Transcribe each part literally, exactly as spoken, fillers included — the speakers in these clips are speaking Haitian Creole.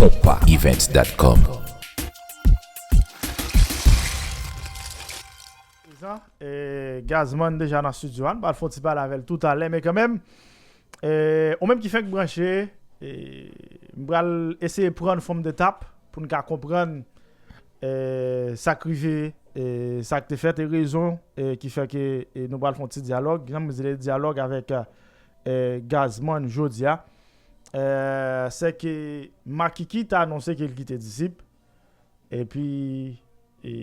Konpa Events dot com. Prezan, e, Gazman deja nan estidyo a, nou pral fè yon ti pale avè l toutalè, men kanmenm, e, ou menm ki fèk branche, e, m pral eseye pran fòm de tap pou n ka konprann, e, sa k rive, e, sa k te fèt, e rezon, e, ki fè ke, e, nou pral fè yon ti dyalòg, jan m di l, dyalòg avèk, e, Gazman jodi a. E, se ke Makiki ta anonse ke l kite Disip. Epi, e,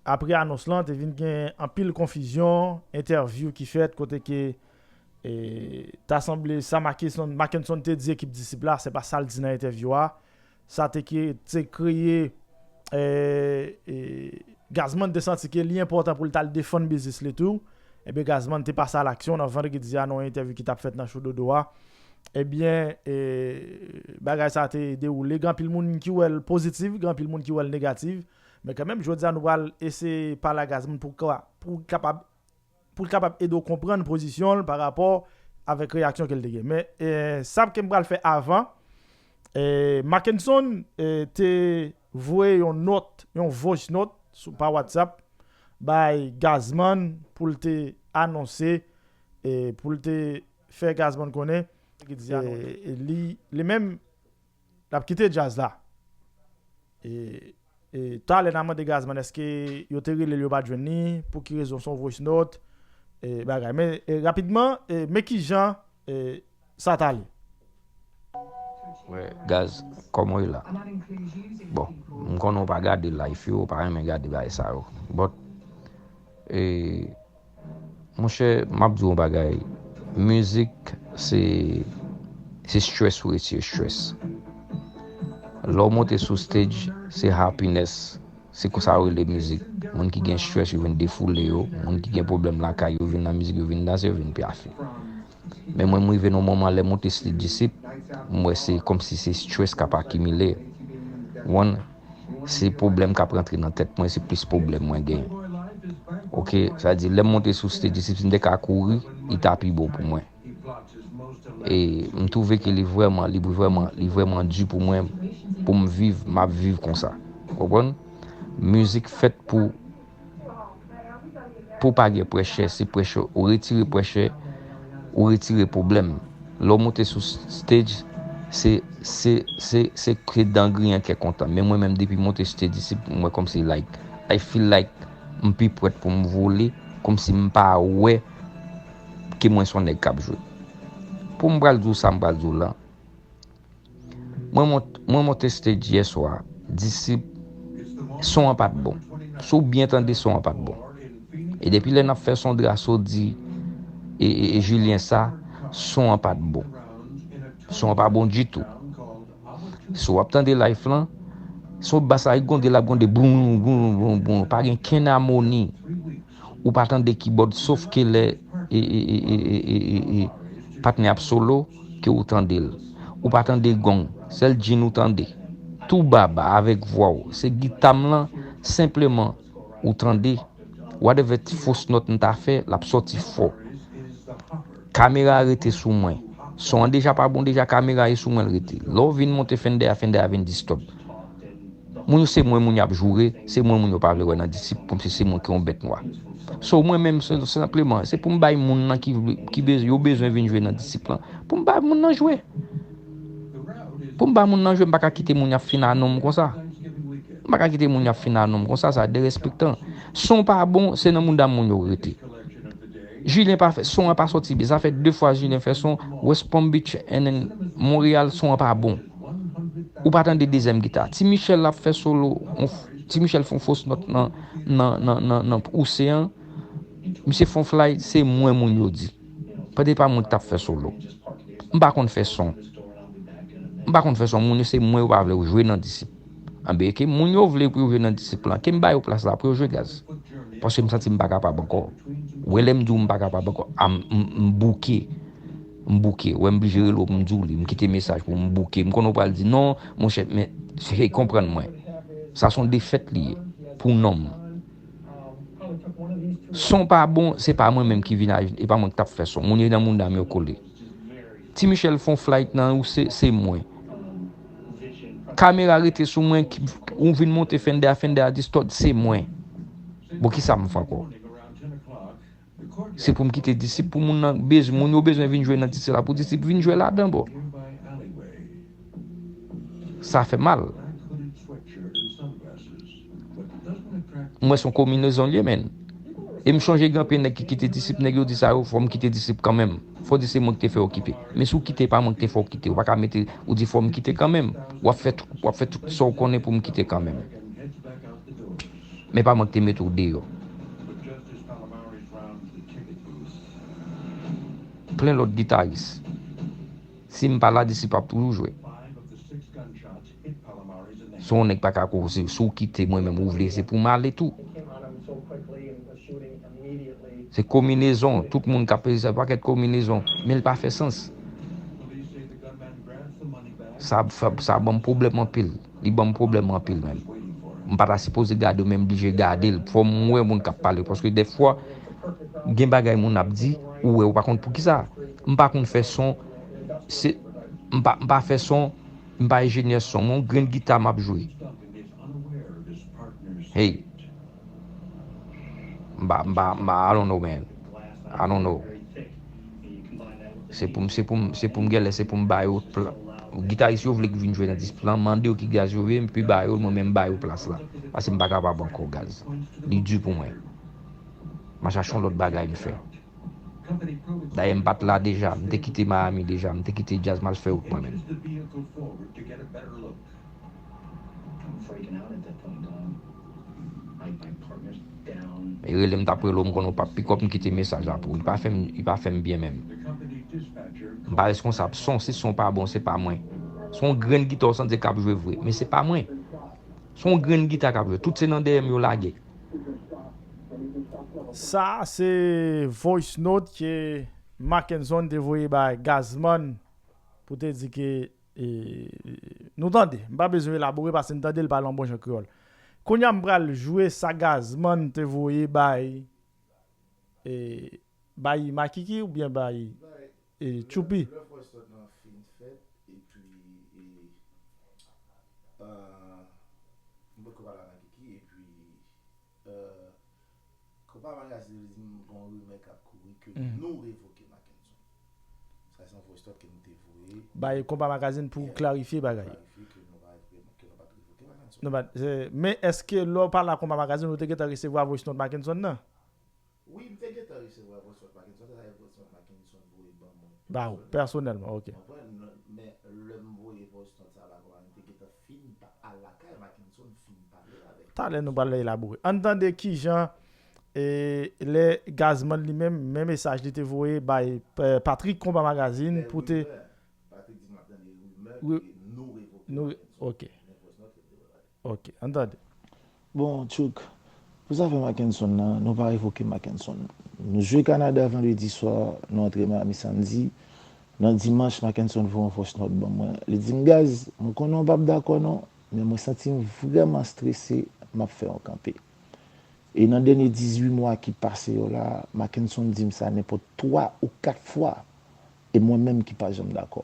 apre anons lan, te vin gen anpil konfizyon, entèvyou ki fèt kote ke, e, ta sanble sa Mackenson, Mackenson te di ekip Disip la, se pa sa l di nan entèvyou a. Sa te ke, te kreye, e, e, Gazman te santi ke li enpòtan pou l t al defann biznis li tou. Ebyen, Gazman te pase a laksyon nan vandredi a, nan yon entèvyou ki t ap fèt nan Show Dodo a. Ebyen, e, bagay sa te dewoule. Gen anpil moun ki wè l pozitif, gen anpil moun ki wè l negatif. Men kanmenm, jodi a, nou pral eseye pale a Gazman pou ka, pou kapab, pou l kapab ede w konprann pozisyon l pa rapò avèk reyaksyon ke l te gen. Men, e, sa ke m pral fè avan, e, Mackenson, e, te voye yon nòt, yon voice note sou, pa WhatsApp, bay Gazman pou l te anonse, e, pou l te fè Gazman konnen, e, e, li, li menm, l ap kite djaz la. E, e, talè n a mande Gazman èske yo te rele l, yo pa t jwenn li, pou ki rezon, se yon voice note, e, bagay. Men, e, rapidman, e, men kijan, e, sa t ale. Wè, Gaz, kòman w ye la? Bon, m konnen w pa gade live yo, w pa renmen gade bagay sa yo. But, e, monchè, m ap di w yon bagay. Mizik, se, se stress ou retire stress. Lè w monte sou stage, se happiness. Se konsa yo rele mizik. Moun ki gen stress, yo vin defoule yo. Moun ki gen pwoblèm lakay, yo vin nan mizik, yo vin danse, yo vin pyafe. Men mwen, m rive nan yon moman, lè m monte stage Disip, m wè se kòmsi se stress k ap akimile. Ou konprann? Se pwoblèm k ap rantre nan tèt mwen, se plis pwoblèm mwen genyen. Oke, sa vle di, lè m monte sou stage Disip, si m te ka kouri, li ta pi bon pou mwen. E m twouve ke li vrèman, li vrèman, li vrèman di pou mwen, pou m viv, m ap viv konsa. Ou konprann? Mizik fèt pou, pou pa gen pressure, se pressure, ou retire pressure, ou retire pwoblèm. Lè w monte sou stage, se, se, se, se ke dan griyen kè kontan. Men mwen menm, depi m monte stage Disip, m wè kòmsi, like, I feel like m pi prèt pou m vole, kòmsi m pa wè ke mwen se yon nèg k ap jwe. Pou m pral di w sa m pral di w la, mwen mont, mwen monte stage yè swa, Disip, son an pa t bon. Si w byen tande, son an pa t bon. E depi lè n ap fè son Drasody e, e, e Julien sa, son an pa t bon. Son an pa bon ditou. Si w ap tande live lan, son bas la, li gwonde, l ap gwonde, boum, boum, boum, boum, pa gen kenn amoni. Ou pa tande kibòd, sof ke lè, e, e, patnè ap solo, ke ou tande l. Ou pa tande gong, sèl djin ou tande. Tou ba ba, avèk vwa w. Se gita m lan, senpleman, ou tande. Whatever ti fos nòt m ta fè, l ap sòti fò. Kamera a rete sou mwen. Son an deja pa bon deja, kamera a e sou mwen l rete. Lè w vin monte Fender a, Fender a vin disturb. Moun yo se mwen moun y ap joure, se mwen moun yo pa vle wè nan Disip, kòmsi se mwen ki yon bèt nwa. So mwen menm, se, senpleman, se pou m bay moun nan ki, ki bez, yo bezwen vin jwe nan Disip lan, pou m bay moun nan jwe. Pou m bay moun nan jwe, m pa ka kite moun y ap fin a non m konsa. M pa ka kite moun y ap fin a non m konsa, sa derespektan. Son pa bon, se nan mouda moun yo rete. Julien pa fè, son an pa sòti byen. Sa fè de fwa Julien fè son, West Palm Beach and then Montreal, son an pa bon. Ou pa tande dezyèm gita. Ti Michel ap fè solo, on f-, Ti Michel fè on fos nòt nan, nan, nan, nan, nan oseyan. Misye fè on fly, se mwen moun yo di. Pwete pa mwen ki t ap fè solo. M pa konn fè son. M pa konn fè son, moun yo se mwen yo pa vle w jwe nan Disip. Anben, ke moun yo vle pou yo jwe nan Disip lan, ke m ba yo plas la pou yo jwe Gaz. Paske m santi m pa kapab ankò. Ou wè lè m di w m pa kapab ankò, a m, m, m bouke. M bouke. Ou wè m blije rele w pou m di w li, m kite mesaj pou m bouke. M konnen w pral di, "Non, monchè, men, hey, konprann mwen." Sa se yon defèt li ye, pou nonm. Son pa bon, se pa mwen menm ki vin a, e pa mwen ki t ap fè son. Moun yo nan mouda m yo kole. Ti Michel fè on flight nan ou se, se mwen. Kamera rete sou mwen, ki- ou vin monte Fender a, Fender a di Stòd, se mwen. Bon, ki sa m fè ankò? Se pou m kite disip pou moun nan bezwen, moun yo bezwen vin jwe nan disip la, pou disip vin jwe ladan, bò. Sa fè mal. M wè se yon konbinezon l ye, menn. E m chonje gen anpil nèg ki kite disip, nèg yo di sa yo, fò m kite disip kanmenm. Fò di se mwen ki te fè yo kite. Men si w kite, pa mwen ki te fè w kite. Ou pa ka mete, ou di fò m kite kanmenm. W ap fè tout, w ap fè tout sa w konnen pou m kite kanmenm. Men pa mwen ki te mete w deyò. Plen lòt gitaris. Si m pa la, disip ap toujou jwe. Si yon nèg pa ka koze, si w kite mwen menm ou vle, se pou m ale tou. Se konbinezon, tout moun k ap peze sa, pakèt konbinezon, men l pa fè sans. Sa ap fè, sa ban m pwoblèm anpil. Li ban m pwoblèm anpil menm. M pa ta sipoze gade l, men m blije gade l. Fò m wè moun k ap pale. Paske dèfwa, gen bagay moun ap di, ou wè, ou pa konn poukisa. M pa konn fè son, se, m pa, m pa fè son, m pa enjenyè son. Mwen, yon grenn gita m ap jwe. Hey. M pa, m pa, m pa, I don't know, man. I don't know. Se pou m, se pou m, se pou m genlè, se pou m ba yo plan. Gitaris yo vle k vin jwe nan disip lan, mande yo ki gaz yo vle, m pi ba yo l, mwen menm m ba yo plas la. Paske m pa kapab ankò gaz. Li di pou mwen. M a chache yon lòt bagay m fè. Dayè m pa t la deja, m te kite Miami deja, m te kite djaz m al fè wout mwen menm. E rele m t ap rele w, m konnen w p ap pikòp, m kite mesaj la pou ou. Li pa fè m, li pa fè m byen menm. M pa reskonsab son, si son pa bon, se pa mwen. Se yon grenn gita w santi k ap jwe vre, men se pa mwen. Se yon grenn gita k ap jwe. Tout se nan dèyè m yo lage. Sa se voice note ke Mackenson te voye bay Gazman pou te di ke e, nou tande, m pa bezwen elabore paske n tande l pale yon bon jan kreyòl. Kounye a m pral jwe sa Gazman te voye bay e, bay Makiki oubyen bay e, Tchoupi. Konpa Magazin di m gon rimè k ap kouri ke nou revoke Mackenson. Sa se yon voice note ke nou te voye. Bay Konpa Magazin pou klarifye bagay. Klarifye ke nou pa revoke, ke nou pa t revoke Mackenson. Nou pa, se, men èske lè w pale a Konpa Magazin, ou te gentan resevwa voice note Mackenson nan? Wi, m te gentan resevwa voice note Mackenson, se sa voice note Mackenson voye ban mwen. Ba ou, pèsonèlman, ok. Konprann? Men lè m voye voice note sa ba Konpa, m te gentan fin pa al lakay Mackenson, fin pale avèk. Talè nou pral elabore. Ann tande kijan e, lè Gazman li menm, men mesaj li te voye bay e, Patrick Konpa Magazin pou te. Patrick di m ap tande rimè ke nou revoke Mackenson. Ok. Ok, ann tande. Bon, Tchouk, pou zafè Mackenson nan, nou pa revoke Mackenson. Nou jwe Kanada vandredi swa, nou antre Miami samdi. Nan dimanch, Mackenson voye yon voice note ban mwen. Li di m, Gaz, mwen konnen w p ap dakò non, men mwen santi m vrèman strese, m ap fè yon kanpe. E nan dènye dizuit mwa ki pase yo la, Mackenson di m sa nenpòt twa ou kat fwa, e mwen menm ki pa janm dakò.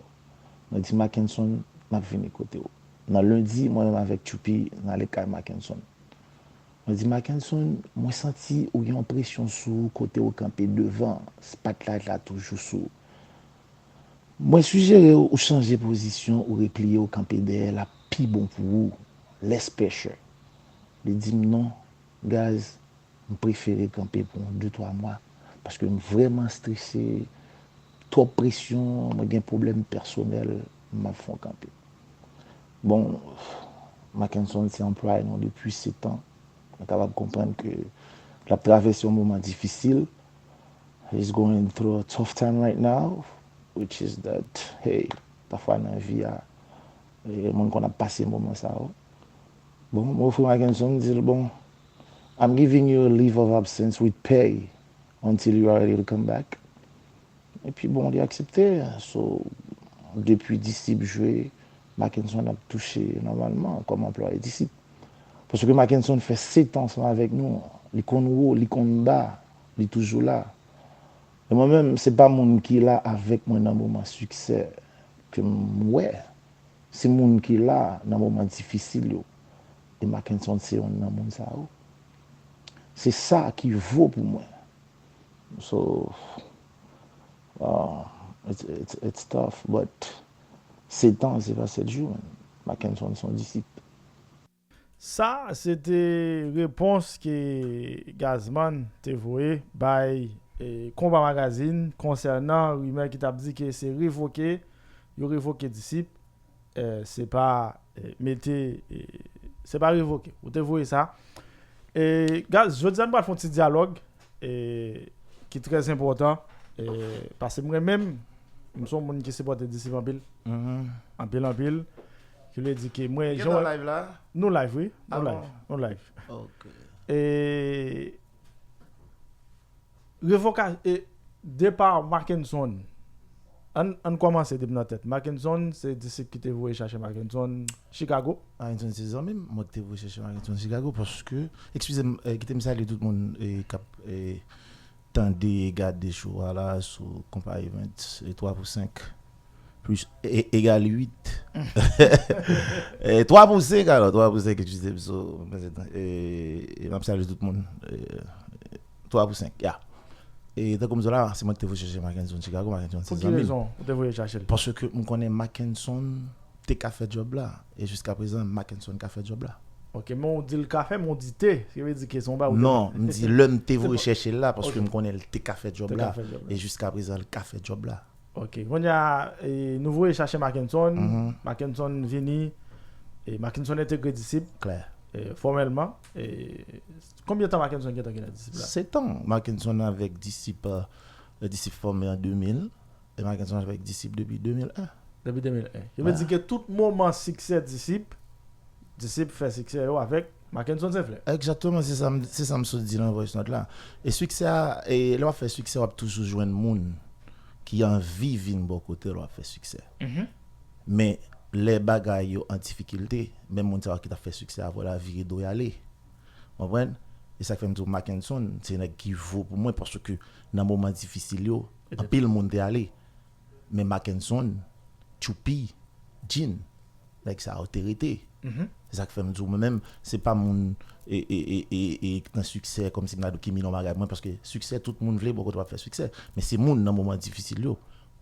Mwen di, Mackenson, m ap vini kote w. Nan lendi, mwen menm avèk Tchoupi, n ale kay Mackenson. Mwen di, Mackenson, mwen santi ou gen yon presyon sou ou kote ou kanpe devan, spotlight la toujou sou ou. Mwen sijere w ou chanje pozisyon ou repliye w kanpe dèyè l ap pi bon pou ou, less pressure. Li di m non, Gaz, m prefere kanpe pou yon de twa mwa paske m vrèman strese, twòp presyon, mwen gen pwoblèm pèsonèl, m ap fè yon kanpe. Bon, Mackenson se anplwaye nou depi setan, nou kapab konprann ke l ap travèse yon moman difisil. He's going through a tough time right now, which is that, hey, pafwa nan vi a, moun konn ap pase moman sa yo. Bon, mwen ofri Mackenson, m di l, bon, I'm giving you a leave of absence with pay until you are ready to come back. Epi bon, li aksepte. So, depi Disip jwe, Mackenson ap touche nòmalman kòm anplwaye Disip. Paske Mackenson fè setan ansanm avèk nou. Li konn wo, li konn ba, li toujou la. E mwen menm, se pa moun ki la avèk mwen nan moman siksè ke m wè. Se moun ki la nan moman difisil yo. E Mackenson se yonn nan moun sa yo. Se sa ki vo pou mwen. So, uh, it's, it's, it's tough, but setan se pa sèt jou, man. Mackenson se yon disip. Sa, se te repons ke Gazman te voye bay eh, Konba Magazine konsènan rimè ki t ap di ke se revoke, yo revoke Disip. Eh, se pa eh, mete, eh, se pa revoke. Ou te voye sa. Eh, Gaz, jodi a nou pral fè yon ti dyalòg eh, ki trè enpòtan. Eh, paske mwen menm, m se yon moun ki sipòte Disip anpil. Anpil, anpil. Ki vle di ke mwen, Gen nan live la? Nou live, wi. Nou Ah live. Bon? Nou live. Ok. E revoka e depa Mackenson. Ann ann kòmanse depi nan tèt. Mackenson se disip ki te voye chache Mackenson Chicago. Mackenson se zanmi m, mwen ki te voye chache Mackenson Chicago paske, eskize m, eh, kite m salye tout moun eh, k ap eh, tande e gade show a la sou Konpa Events, e twa pou senk plus e, egal uit. E twa pou senk alò, twa pou senk, eskize m, so, e, e m ap salye tout moun. E, twa pou senk, ya. E tankou m di w la, se mwen ki te voye chache Mackenson Chicago, Mackenson se Pou ki zanmi m. Rezon ou te voye chache l? Paske m konnen Mackenson te ka fè djòb la. E jiska prezan, Mackenson ka fè djòb la. Ok, men ou di l ka fè, men ou di te. Sa vle di ke se yon bagay ou te Non, m di lè m te voye chèche l la, paske Ok. m konnen l te ka fè djòb Te la. ka fè djòb la. E jiska prezan, l ka fè djòb la. Ok, kounye a, e, nou voye chache Mackenson. Mhm. Mackenson vini. E Mackenson entegre disip. Klè. E, fòmèlman. E, konbyen tan Mackenson gentan gen nan disip la? Setan. Mackenson avèk disip, euh, disip fòme an de mil. E Mackenson avèk disip depi de mil en. Depi de mil en. Yo vle di ke tout moman siksè disip, disip fè siksè yo avèk Mackenson Senflè. Egzakteman, se sa m- se sa m sot di nan voice note la. E siksè a, e lè w ap fè siksè, w ap toujou jwenn moun ki anvi vin bò kote w lè w ap fè siksè. Men lè bagay yo an difikilte, menm moun sa yo ki t ap fè siksè avè w la vire do y ale. Konprann? E sa k fè m di w Mackenson, se nèg ki vo pou mwen, paske nan moman difisil yo, anpil moun te ale. Men Mackenson, Tchoupi, Jean, nèg sa yo te rete. Se sa k fè m di w, mwen menm, se pa moun e, e, e, e, e nan siksè, kòmsi m ta di w ki milyon bagay mwen, paske siksè, tout moun vle, bò kote w ap fè siksè. Men se moun nan moman difisil yo.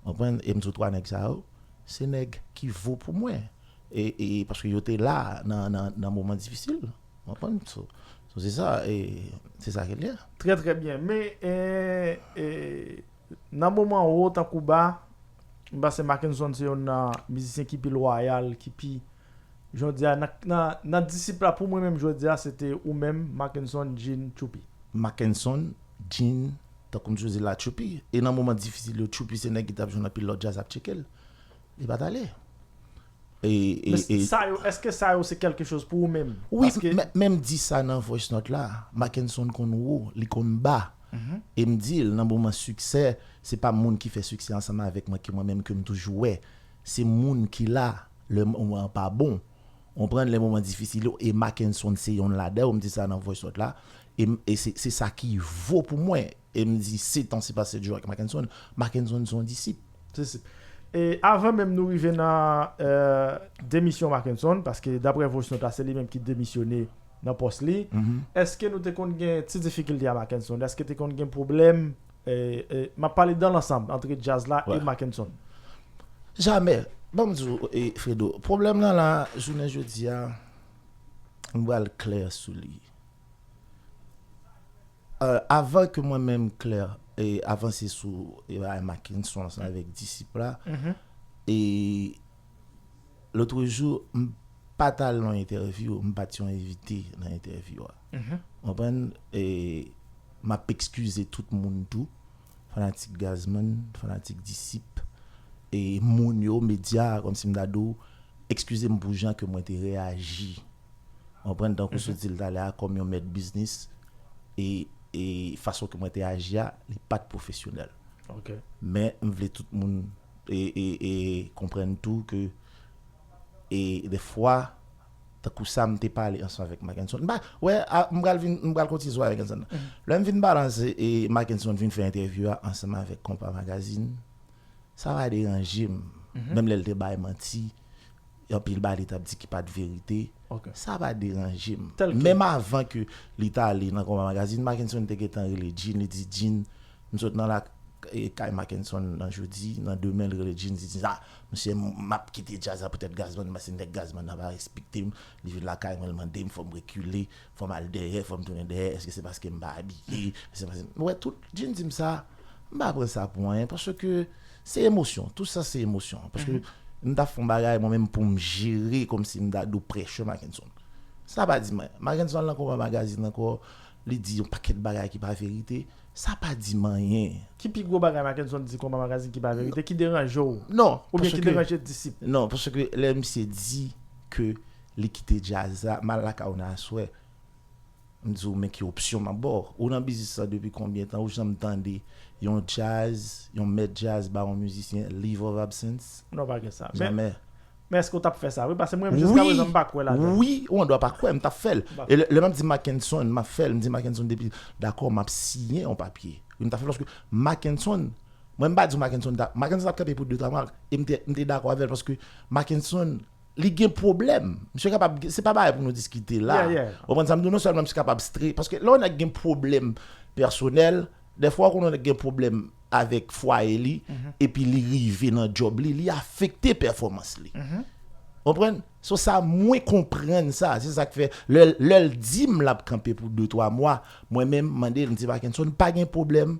Konprann? E m di w twa nèg sa yo, se nèg ki vo pou mwen. E, e paske yo te la nan, nan, nan moman difisil. Konprann? So, so se sa, e se sa ke l ye. Trè, trè byen. Men, e, e, nan moman wo tankou ba, m panse Mackenson se youn nan mizisyen ki pi lwayal, ki pi, jodi a, nan, nan, nan disip la, pou mwen menm, jodi a, se te ou menm, Mackenson, Jean, Tchoupi. Mackenson, Jean, tankou m di w, se la Tchoupi. E nan moman difisil yo, Tchoupi se nèg ki t ap jwenn anpil lòt djaz ap tcheke l. Li pa t ale. E, e, Men e, sa yo, èske sa yo se kèlke choz pou ou menm? Wi, Paske men, men m di sa nan voice note la. Mackenson konn wo, li konn ba. E m di l, nan moman siksè, se pa moun ki fè siksè ansanm avèk mwen, ki mwen menm ke m toujou wè. Se moun ki la, lè moman an pa bon. Konprann, lè moman difisil yo, e Mackenson se yonn ladan yo, m di sa nan voice note la. E, m- e se, se sa ki vo pou mwen. E m di, setan se pase djou ak Mackenson. Mackenson se yon disip. Se, se. E avan menm nou rive nan euh, demisyon Mackenson, paske daprè voice note la, se li menm ki demisyone nan pòs li. Èske nou te konn gen ti difikilte a Mackenson? Èske te konn gen pwoblèm? E, e, m ap pale dan lansanm, antre djaz la e Ouais. Mackenson. Jamè. Ban m di w, e, Fredo, pwoblèm nan la, jounen jodi a, m pral klè sou li. Euh, avan ke mwen menm klè, e, avanse sou e, bagay Mackenson ansanm avèk disip la, e, lòt jou, m pa t al nan entèvyou, m pa t yon envite nan entèvyou a. Konprann? E, m ap ekskize tout moun tou, fanatik Gazman, fanatik disip, e moun yo, medya, kòmsi m ta di w, ekskize m pou jan ke mwen te reyaji. Konprann? Tankou sot di l talè a, kòm yon mèt biznis, e, e fason ke mwen te aji a, li pa t pwofesyonèl. Ok. Men m vle tout moun e, e, e konprann tou ke e defwa, tankou sa m te pale ansanm avèk Mackenson. M pa, wè, a, m pral vin, m pral kontinye sou Mackenson nan. Lè m vin balanse e Mackenson vin fè entèvyou a ansanm avèk Konpa Magazine, sa pa deranje m. Menm lè l te bay manti, anpil bagay li t ap di ki pa t verite, Ok. sa pa deranje m. Tel ke? Menm avan ke li t ale nan Konpa Magazine, Mackenson te gentan rele Jean, li di, Jean, m sot nan la e kay Mackenson nan jodi, nan demen, li rele Jean, li di, ah, mesye, m ap kite djaz la poutèt Gazman, paske nèg Gazman nan pa respekte m, li vin lakay mwen, li mande m, fò m rekile, fò m al dèyè, fò m tounen dèyè, èske se paske m pa abiye, èske se paske, wè, tout, Jean di m sa, m pa pran sa pou anyen, paske se emosyon, tout sa se emosyon, paske m ta fè yon bagay, mwen menm pou m jere, kòmsi m ta dou pressure Mackenson. Sa pa di m anyen. Mackenson al nan Konpa Magazine ankò, li di yon pakèt bagay ki pa verite, sa pa di m anyen. Ki pi gwo bagay Mackenson di Konpa Magazine ki pa verite, ki deranje w? Non, Oubyen ki paske deranje disip? Non, paske lè misye di ke li kite djaz la, m al lakay ou nan aswè, m di w, men ki opsyon m ap ba w. Ou nan biznis la depi konbyen tan? Ou janm tande yon djaz, yon mèt djaz ba yon mizisyen leave of absence? Non, pa gen sa. Men, Jamè. men èske w t ap fè sa? Wi, paske mwen, jiska prezan, m pa kwè ladan. Wi, ou an dwa pa kwè, m t ap fè l. M pa E lè, lè m ap di Mackenson, m ap fè l, m di Mackenson depi, dakò, m ap siyen yon papye. Wi, m t ap fè l paske Mackenson, mwen m pa di Mackenson, ta- Mackenson t ap kanpe pou de twa mwa, e m te, m te dakò avè l paske Mackenson, li gen pwoblèm. Misye kapab, se pa bagay pou nou diskite la. Yeah, yeah. Ou konprann sa m di w, non sèlman misye kapab stre, paske lè yon nèg gen pwoblèm pèsonèl, dèfwa ou konnen yon nèg gen pwoblèm avèk fwaye li, epi li rive nan djòb li, li afekte pèfòmans li. Konprann? So sa, mwen konprann sa. Se sa k fè, lè, lè l di m l ap kanpe pou de twa mwa, mwen menm, m mande l, m di, Mackenson, pa gen pwoblèm,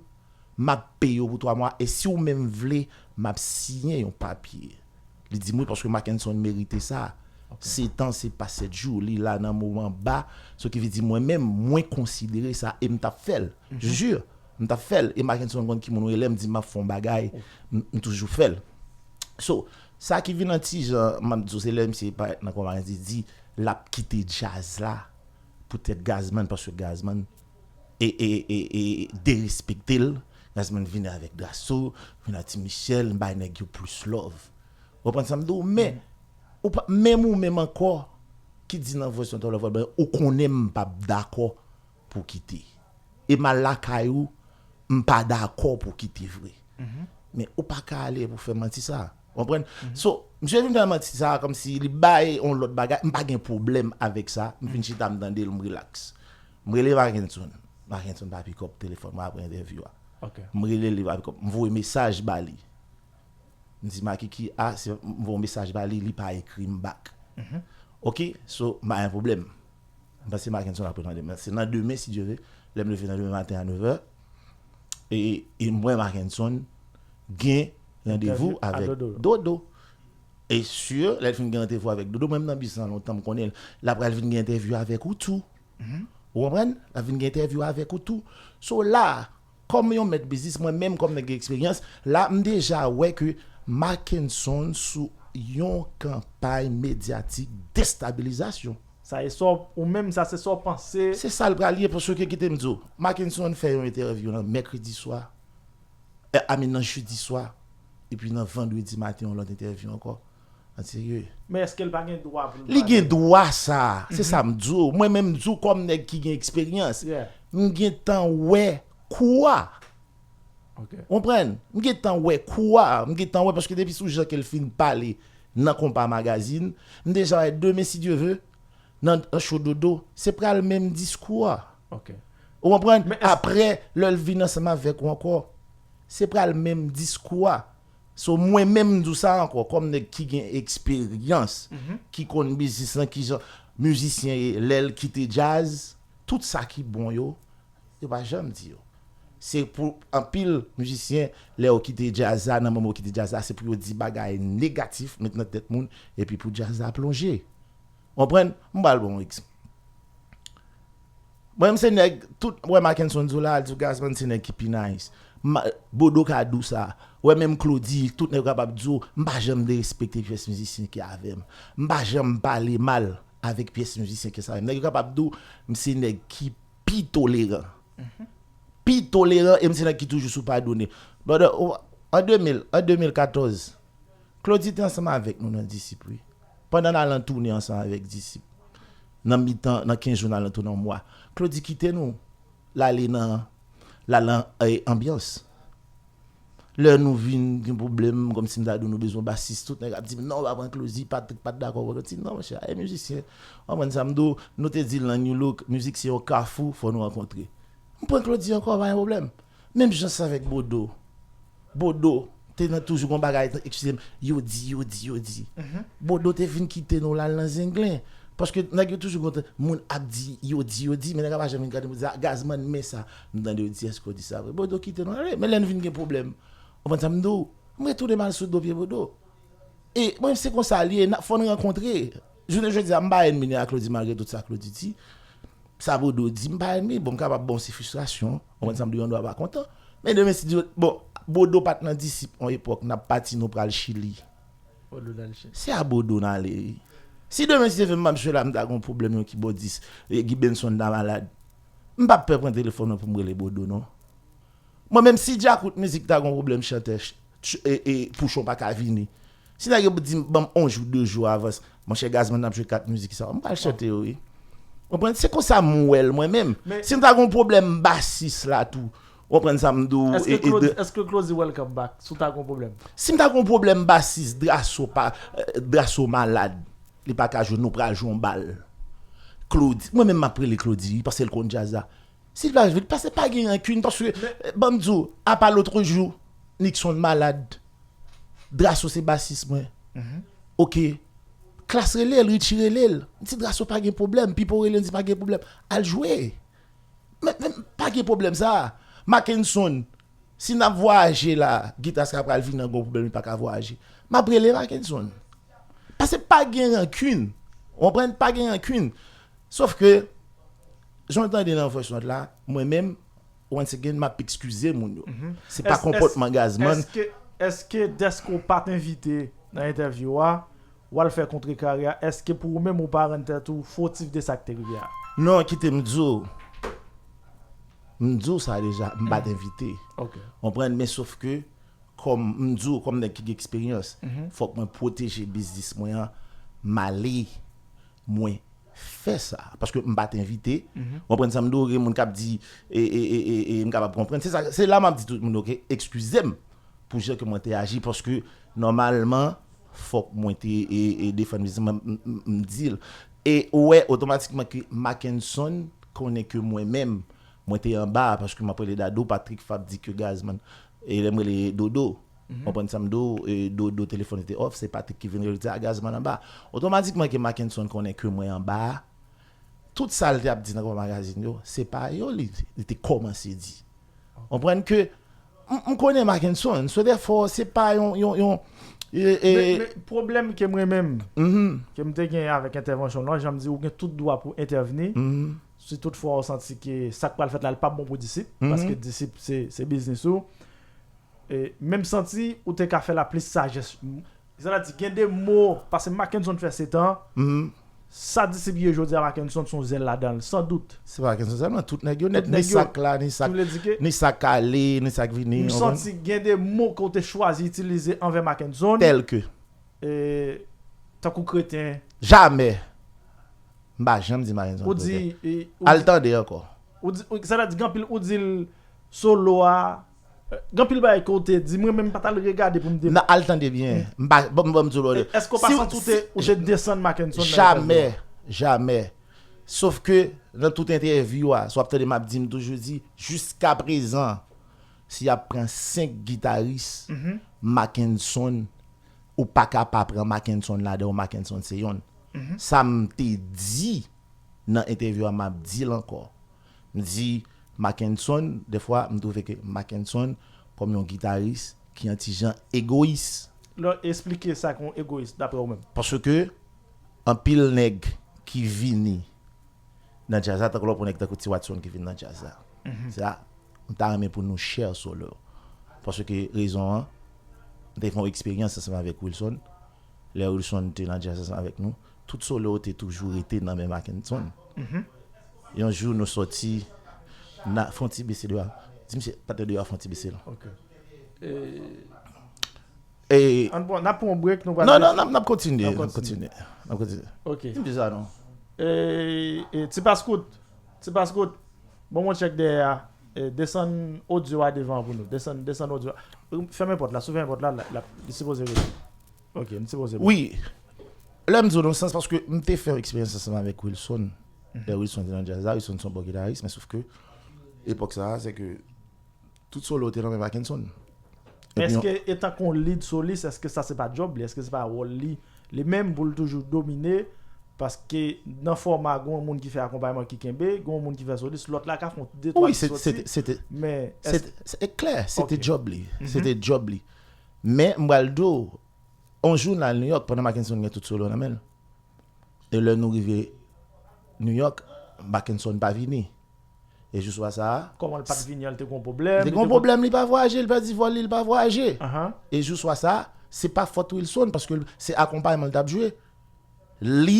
m ap peye w pou twa mwa, e si w menm vle, m ap siyen yon papye. Li di m wi, paske Mackenson merite sa. Sèt an, se pa sèt jou. Li la nan moman ba. So ki vle di mwen menm, mwen konsidere sa e m t ap fè l. Jure, m t ap fè l. E Mackenson konn ki moun ou ye. Lè m di m ap fè yon bagay, m m toujou fè l. So, sa ki vin an ti jan, m ap di w, se lè misye parèt nan Konpa Magazine di l ap kite djaz la poutèt Gazman, paske Gazman e, e, e, e derespekte l. Gazman vini avèk Drasso, vini ak Ti Michel, bay nèg yo plis love. Ou konprann sa m di w? Men, ou pa, menm ou menm ankò, ki di nan Voice Not All Over, ben, ou konnen m p ap dakò pou kite. E m al lakay ou, m pa dakò pou kite vre. Men ou pa ka ale pou fè manti sa. Ou konprann? So, misye vin fè manti sa, kòmsi li bay yon lòt bagay, m pa gen pwoblèm avèk sa. M fin chita, m tande l, m relax. M rele Mackenson. Mackenson pa pick up telefòn mwen apre entèvyou a. Ok. M rele li, pa pick up. M voye mesaj ba li. M di Makiki, a, se, m voye yon mesaj ba li, li pa ekri m back. Ok, so, m pa gen pwoblèm. M panse Mackenson ap ret nan demen. Se nan demen, si Dye ve, lè m leve nan demen maten a nèf è, e, e mwen, Mackenson, gen randevou Entèvyou a avèk Dodo. Dodo. E si lè l fin gen randevou avèk Dodo, mwen m nan biznis lan lontan, m konnen l, l ap pral vin gen entèvyou avèk ou tou. Ou konprann? L ap vin gen entèvyou avèk ou tou. So la, kòm yon mèt biznis, mwen menm kòm nèg eksperyans, la m deja wè ke Mackenson sou yon kanpay medyatik destabilizasyon. Sa e sa w, ou menm, sa se sa w panse. Se sa l pral ye, paske kite m di w, Mackenson fè yon entèvyou nan mèkredi swa, e, I mean, nan jedi swa, epi nan vandredi maten, yon lòt entèvyou ankò. An serye. Men èske l pa gen dwa pou l Li pale? Gen dwa sa. Se sa m di w. Mwen menm m di w kòm nèg ki gen eksperyans. Yeah. M gen tan wè kou a. Ok. Konprann? M gen tan wè kou a. M gen tan wè paske depi sou jan ke l fin pale nan Konpa Magazine, m deja wè demen, si Dye ve, nan, nan show Dodo, se pral menm diskou a. Ok. Ou konprann? Men èske- Apre, lè l vin ansanm avèk ou ankò, se pral menm diskou a. So, mwen menm, m di w sa ankò, kòm nèg ki gen eksperyans, ki konn biznis lan, ki jan mizisyen ye, lè l kite djaz, tout sa ki bon yo, yo pa janm di yo. Se pou anpil mizisyen, lè yo kite djaz la, nan moman yo kite djaz la, se pou yo di bagay negatif, met nan tèt moun, epi pou djaz la plonje. Konprann? M pral ba w yon egzanp. Mwen, m se nèg, tout, wè Mackenson di w la, di w Gazman se nèg ki pi nice. Ma- Bodo ka di w sa. Wè, menm Claudy, tout nèg kapab di w, m pa janm derespekte pyès mizisyen ki avè m. M pa janm pale mal avèk pyès mizisyen ki sa avè m. Nèg yo kapab di w, m se nèg ki pi toleran. Pi toleran, e m se nèg ki toujou sou padone. Brother, ou- an de mil, an de mil katòz, Claudy te ansanm avèk nou nan Disip, wi. Pandan n al an toune ansanm avèk Disip. Nan mitan, nan kenz jou, n al an toune yon mwa. Claudy kite nou, l ale nan, l al an, e, Anbyans. Lè nou vin gen pwoblèm, kòmsi m ta di w nou bezwen basis, tout nèg ap di m, "Non, w pa pran Clozy, Patrick pa t dakò pran Clozy." Non, monchè, e mizisyen. W konprann sa m di w? Nou te di lang, you look, mizik se yon kafou, fò nou rankontre. M pran Clozy ankò, pa gen pwoblèm. Menm jan sa avèk Bodo. Bodo te nan toujou gon bagay, eskize m, yo di, yo di, yo di. Bodo te vin kite nou la, l al nan zenglen. Paske nèg yo toujou kontan, moun ap di, yo di, yo di, men nèg la pa janm vin gade m pou di, "Ah, Gazman, men sa." M tande yo di, "Èske w di sa vre?" Bodo kite nou ale. Men lè n vin gen pwoblèm, w konprann sa m di w? M retounen m al sou do pye Bodo. E mwen, se konsa l ye, n ap fò n rankontre. Jounen jodi a, m pa ènmi ni a Clozy malgre tout sa Clozy di. Sa Bodo di, m pa ènmi. Bon, m kapab ba w se fristrasyon. W konprann sa m di w, yon dwa pa kontan. Men demen, si Dye, bon, Bodo pa t nan Disip yon epòk, n ap pati, nou pral Chili. Bodo nan Chili. Se a Bodo n ale, wi. Si demen, si Dye vle, m ap jwe la, m ta gon pwoblèm, yon kibòdis, e, Guy Benson ta malad. M p ap pè pran telefòn nan pou m rele Bodo, non. Mwen menm, si Djakout Mizik ta gon pwoblèm chantè, ch- ch- e, e, Pouchon pa ka vini. Si nèg yo di m, ban m yon jou, de jou avans, monchè Gazman ap jwe kat mizik sa, m pral chante yo, wi. Konprann? Se konsa m wè l, mwen menm. Men- Si m ta gon pwoblèm basis la tou, w konprann sa m di w, Èske e, e Clozy, de- èske Clozy welcome back, si w ta gon pwoblèm? Si m ta gon pwoblèm basis, Drasso pa, eh, Drasso malad, li pa ka jwe, nou pral jwe yon bal. Clozy, mwen menm m ap rele Clozy, wi, paske l konn djaz la. Si l pa vin, paske pa gen rankin, paske, eh, ban m di w, apa lòt jou, Nixon malad, Drasso se basis mwen. Oke. Klass rele l, Richie rele l. M di Drasso pa gen pwoblèm, Pipo rele l, m di pa gen pwoblèm. Al jwe. Men, men, pa gen pwoblèm sa. Mackenson, si n ap vwayaje la, gitayis la pral vin nan gon pwoblèm, li pa ka vwayaje. M ap rele Mackenson. Paske pa gen rankin. W konprann? Pa gen rankin. Sof ke, jan w tande nan voice note la, mwen menm, once again, m ap eskize moun yo. Se pa konpòtman Gazman. Èske, èske dèske w pa t envite nan entèvyou a, w al fè kontrekarye a, èske pou ou menm ou pa rann tèt ou fautif de sa k te rive a? Non, kite m di w. M di w sa deja, m pa t envite. Konprann, men sof ke, kòm m di w, kòm nèg ki gen eksperyans, fòk mwen pwoteje biznis mwen an, m ale, mwen fè sa. Paske m pa t envite. Konprann sa m di w, gen moun k ap di, e, e, e, e, e, m kapab konprann. Se sa, se la m ap di tout moun, oke, eskize m pou jan ke mwen te aji, paske nòmalman, fòk mwen te, e, e, defann biznis mwen, m, m, m di l. E ou wè, otomatikman ke Mackenson konnen ke mwen menm, mwen te anba, paske m ap rele Dadou, Patrick Fab di ke Gazman, e lè m rele Dodo, konprann sa m di w, e, Dodo telefòn li te off, se Patrick ki vin rele, li di, "Ah, Gazman anba." Otomatikman ke Mackenson konnen ke mwen anba, tout sa l te ap di nan kòman magazin yo, se pa yo li, li te kòmanse di. Konprann ke m, m konnen Mackenson, so therefore, se pa yon, yon, yon, e, e, Men, men pwoblèm ke mwen menm, ke m te gen avèk entèvansyon w lan, jan m di, ou gen tout dwa pou entèvni. Si toutfwa ou santi ke sa k pral fèt la, li p ap bon pou Disip, paske Disip se, se biznis ou. E, men m santi ou te ka fè la plis sajès. Sètadi, gen de mo, paske Mackenson fè sèt an, sa Disip ye jodi a, Mackenson se yon zèl ladan l, san dout. Se pa Mackenson sèlman, tout nèg yo nèt, ni sa k la, ni sa k ale, ni sa k vini, m santi gen de mo ke w te chwazi itilize anvè Mackenson. Tèl ke? E, tankou kreten. Jamè. M pa janm di Mackenson kreten. Al tande ankò. Ou di, ou, sètadi, gen anpil, ou di l solo a, gen anpil bagay ke w te di, mwen menm m pa t al regade pou m te. Nan, al tande byen. M pa, ban m, ban m di w lòt. Èske w pa santi w te, ou te desann Mackenson nan entèvyou a? Jamè, jamè. Sof ke, nan tout entèvyou a, si w ap tande m ap di, m toujou di, jiskaprezan, si y ap pran senk gitaris, Mackenson, ou pa ka pa pran Mackenson ladan yo, Mackenson se yonn. Sa m te di nan entèvyou a, m ap di l ankò. M di, Mackenson, dèfwa, m twouve ke Mackenson, kòm yon gitaris ki yon ti jan egoyis. Lè w esplike sa k yon egoyis, daprè ou menm? Paske anpil nèg ki vini nan djaz la, tankou lè w pran nèg tankou T Watson ki vin nan djaz la. Sa, m ta renmen pou nou share solo. Paske rezon an, m te fè yon eksperyans ansanm avèk Wilson. Lè Wilson te nan djaz ansanm avèk nou, tout solo yo te toujou rete nan men Mackenson. Yon jou nou sòti, n a fè yon ti bese deyò. Di misye, patnè deyò a fè yon ti bese la. Ok. E, e, Ann pran, n ap pran yon break, nou pral. Non, non, n ap, n ap kontinye, n ap kontinye, n ap kontinye. Ok. Di misye sa non. E, e, Ti Paskout, Ti Paskout, bon, mwen tchèk dèyè a. E, desann odyo a devan pou nou. Desann, desann odyo a. Fèmen pòt la, si w fèmen pòt la, la, la, li sipoze rete. Ok, li sipoze bon. Wi. Lè m di w nan sans, paske m te fè yon eksperyans ansanm avèk Wilson. Lè Wilson te nan djaz la, Wilson se yon bon gitaris, men sof ke epòk sa a, se ke tout solo te nan men Mackenson. Men eske, etan ke yon lead solis, eske sa se pa djòb li? Eske se pa wòl li, li menm pou l toujou domine? Paske nan fòma, gen yon moun ki fè akonpayman ki kenbe, gen yon moun ki fè solis, lòt la ka fè yon de twa ti soti. Wi, se te, se te, men se te, se te klè, se te djòb li. Se te djòb li. Men, m pral di w, yon jou n al New York, pandan Mackenson gen tout solo nan men l. E lè nou rive New York, Mackenson pa vini. E jou swa sa a, kòman l pa t vini an, l te gen yon pwoblèm? Li te gen yon pwoblèm, li pa vwayaje, li pèdi vòl li, li pa vwayaje. E jou swa sa a, se pa fòt Wilson, paske se akonpayman l t ap jwe. Li,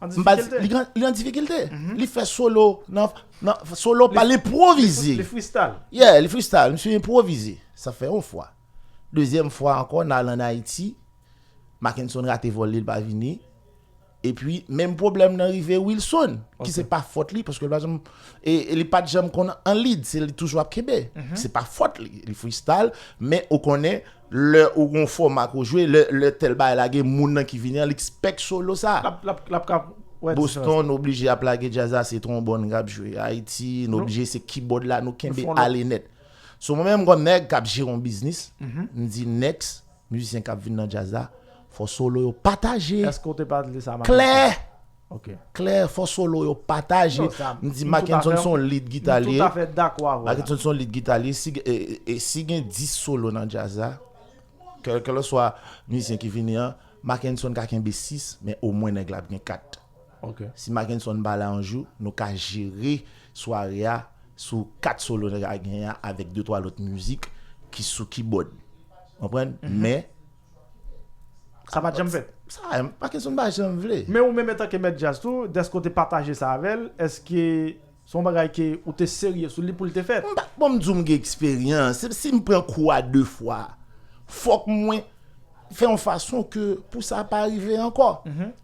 m pa di, li an, li an difikilte. Li fè solo, nan, nan solo pa l enpwovize. Li freestyle. Yeah, li freestyle, misye enpwovize. Sa fè yon fwa. Dezyèm fwa ankò, n al ann Ayiti, Mackenson rate vòl li, li pa vini. Epi, menm pwoblèm nan rive Wilson, ki se pa fòt li, paske l pa janm, e, e li pa t janm konn an lead, se li toujou ap kenbe. Se pa fòt li, li freestyle, men ou konnen, lè ou gon fòma ke w jwe, lè, lè tèl bagay la gen moun nan ki vini an, li expect solo sa. L ap, l ap, l ap ka wè diferans. Boston, nou oblije ap lage djaz la, se twonbòn k ap jwe. Ayiti, nou oblije se keyboard la, nou kenbe ale nèt. So, mwen menm kòm nèg k ap jere yon biznis, m di next, mizisyen k ap vin nan djaz la, fò solo yo pataje. Èske w te pale de sa, Mackenson? Klè! Ok. Klè, fò solo yo pataje. Non, sa, m di m tout Mackenson afè, se yon lead gita m li tout ye. Afè dakò avè w la. Mackenson se yon lead gita li ye. Si, e, e, e si gen dis solo nan djaz la, kèlkeswa mizisyen ki vini an, Mackenson ka kenbe sis, men omwen nèg la ap gen kat. Ok. Si Mackenson pa la yon jou, nou ka jere sware a sou kat solo nèg la gen an avèk de twa lòt mizik ki sou keyboard. Konprann? Men sa pa t janm fèt. Sa, Mackenson pa janm vle. Men ou menm, antanke mèt djaz tou, dèske w te pataje sa avè l, èske se yon bagay ke ou te serye sou li pou l te fèt? M pa, bon, m di w m gen eksperyans. Se, si m pran kou a de fwa, fòk mwen fè yon fason ke pou sa pa rive ankò.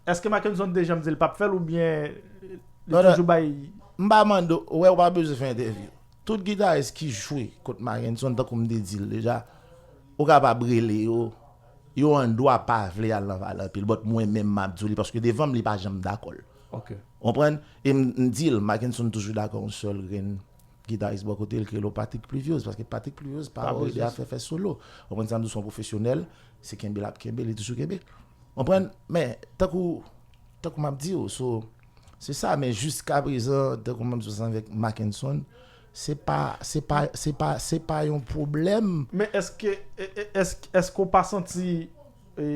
Èske Mackenson te janm di l p ap fè l oubyen li toujou bay? M pa mande w, wè, ou pa bezwen fè entèvyou. Tout gitaris ki jwe kot Mackenson, tankou m te di l deja, ou kapab rele yo, yo an dwa pa vle al nan valè anpil, but mwen menm m ap di w li, paske devan m, li pa janm dakò l. Ok. Konprann? E m, m di l, Mackenson toujou dakò yon sèl grenn gitaris bò kote l, ki rele Patrick Pluviose, paske Patrick Pluviose pa ede a fè, fè solo. Konprann sa m di w, se yon pwofesyonèl, se kenbe l ap kenbe, li toujou kenbe. Konprann? Men, tankou, tankou m ap di w, so, se sa, men jiska prezan, tankou m ap di w ansanm avèk Mackenson, se pa, se pa, se pa, se pa yon pwoblèm. Men èske, e, e, èske, èske w pa santi, e,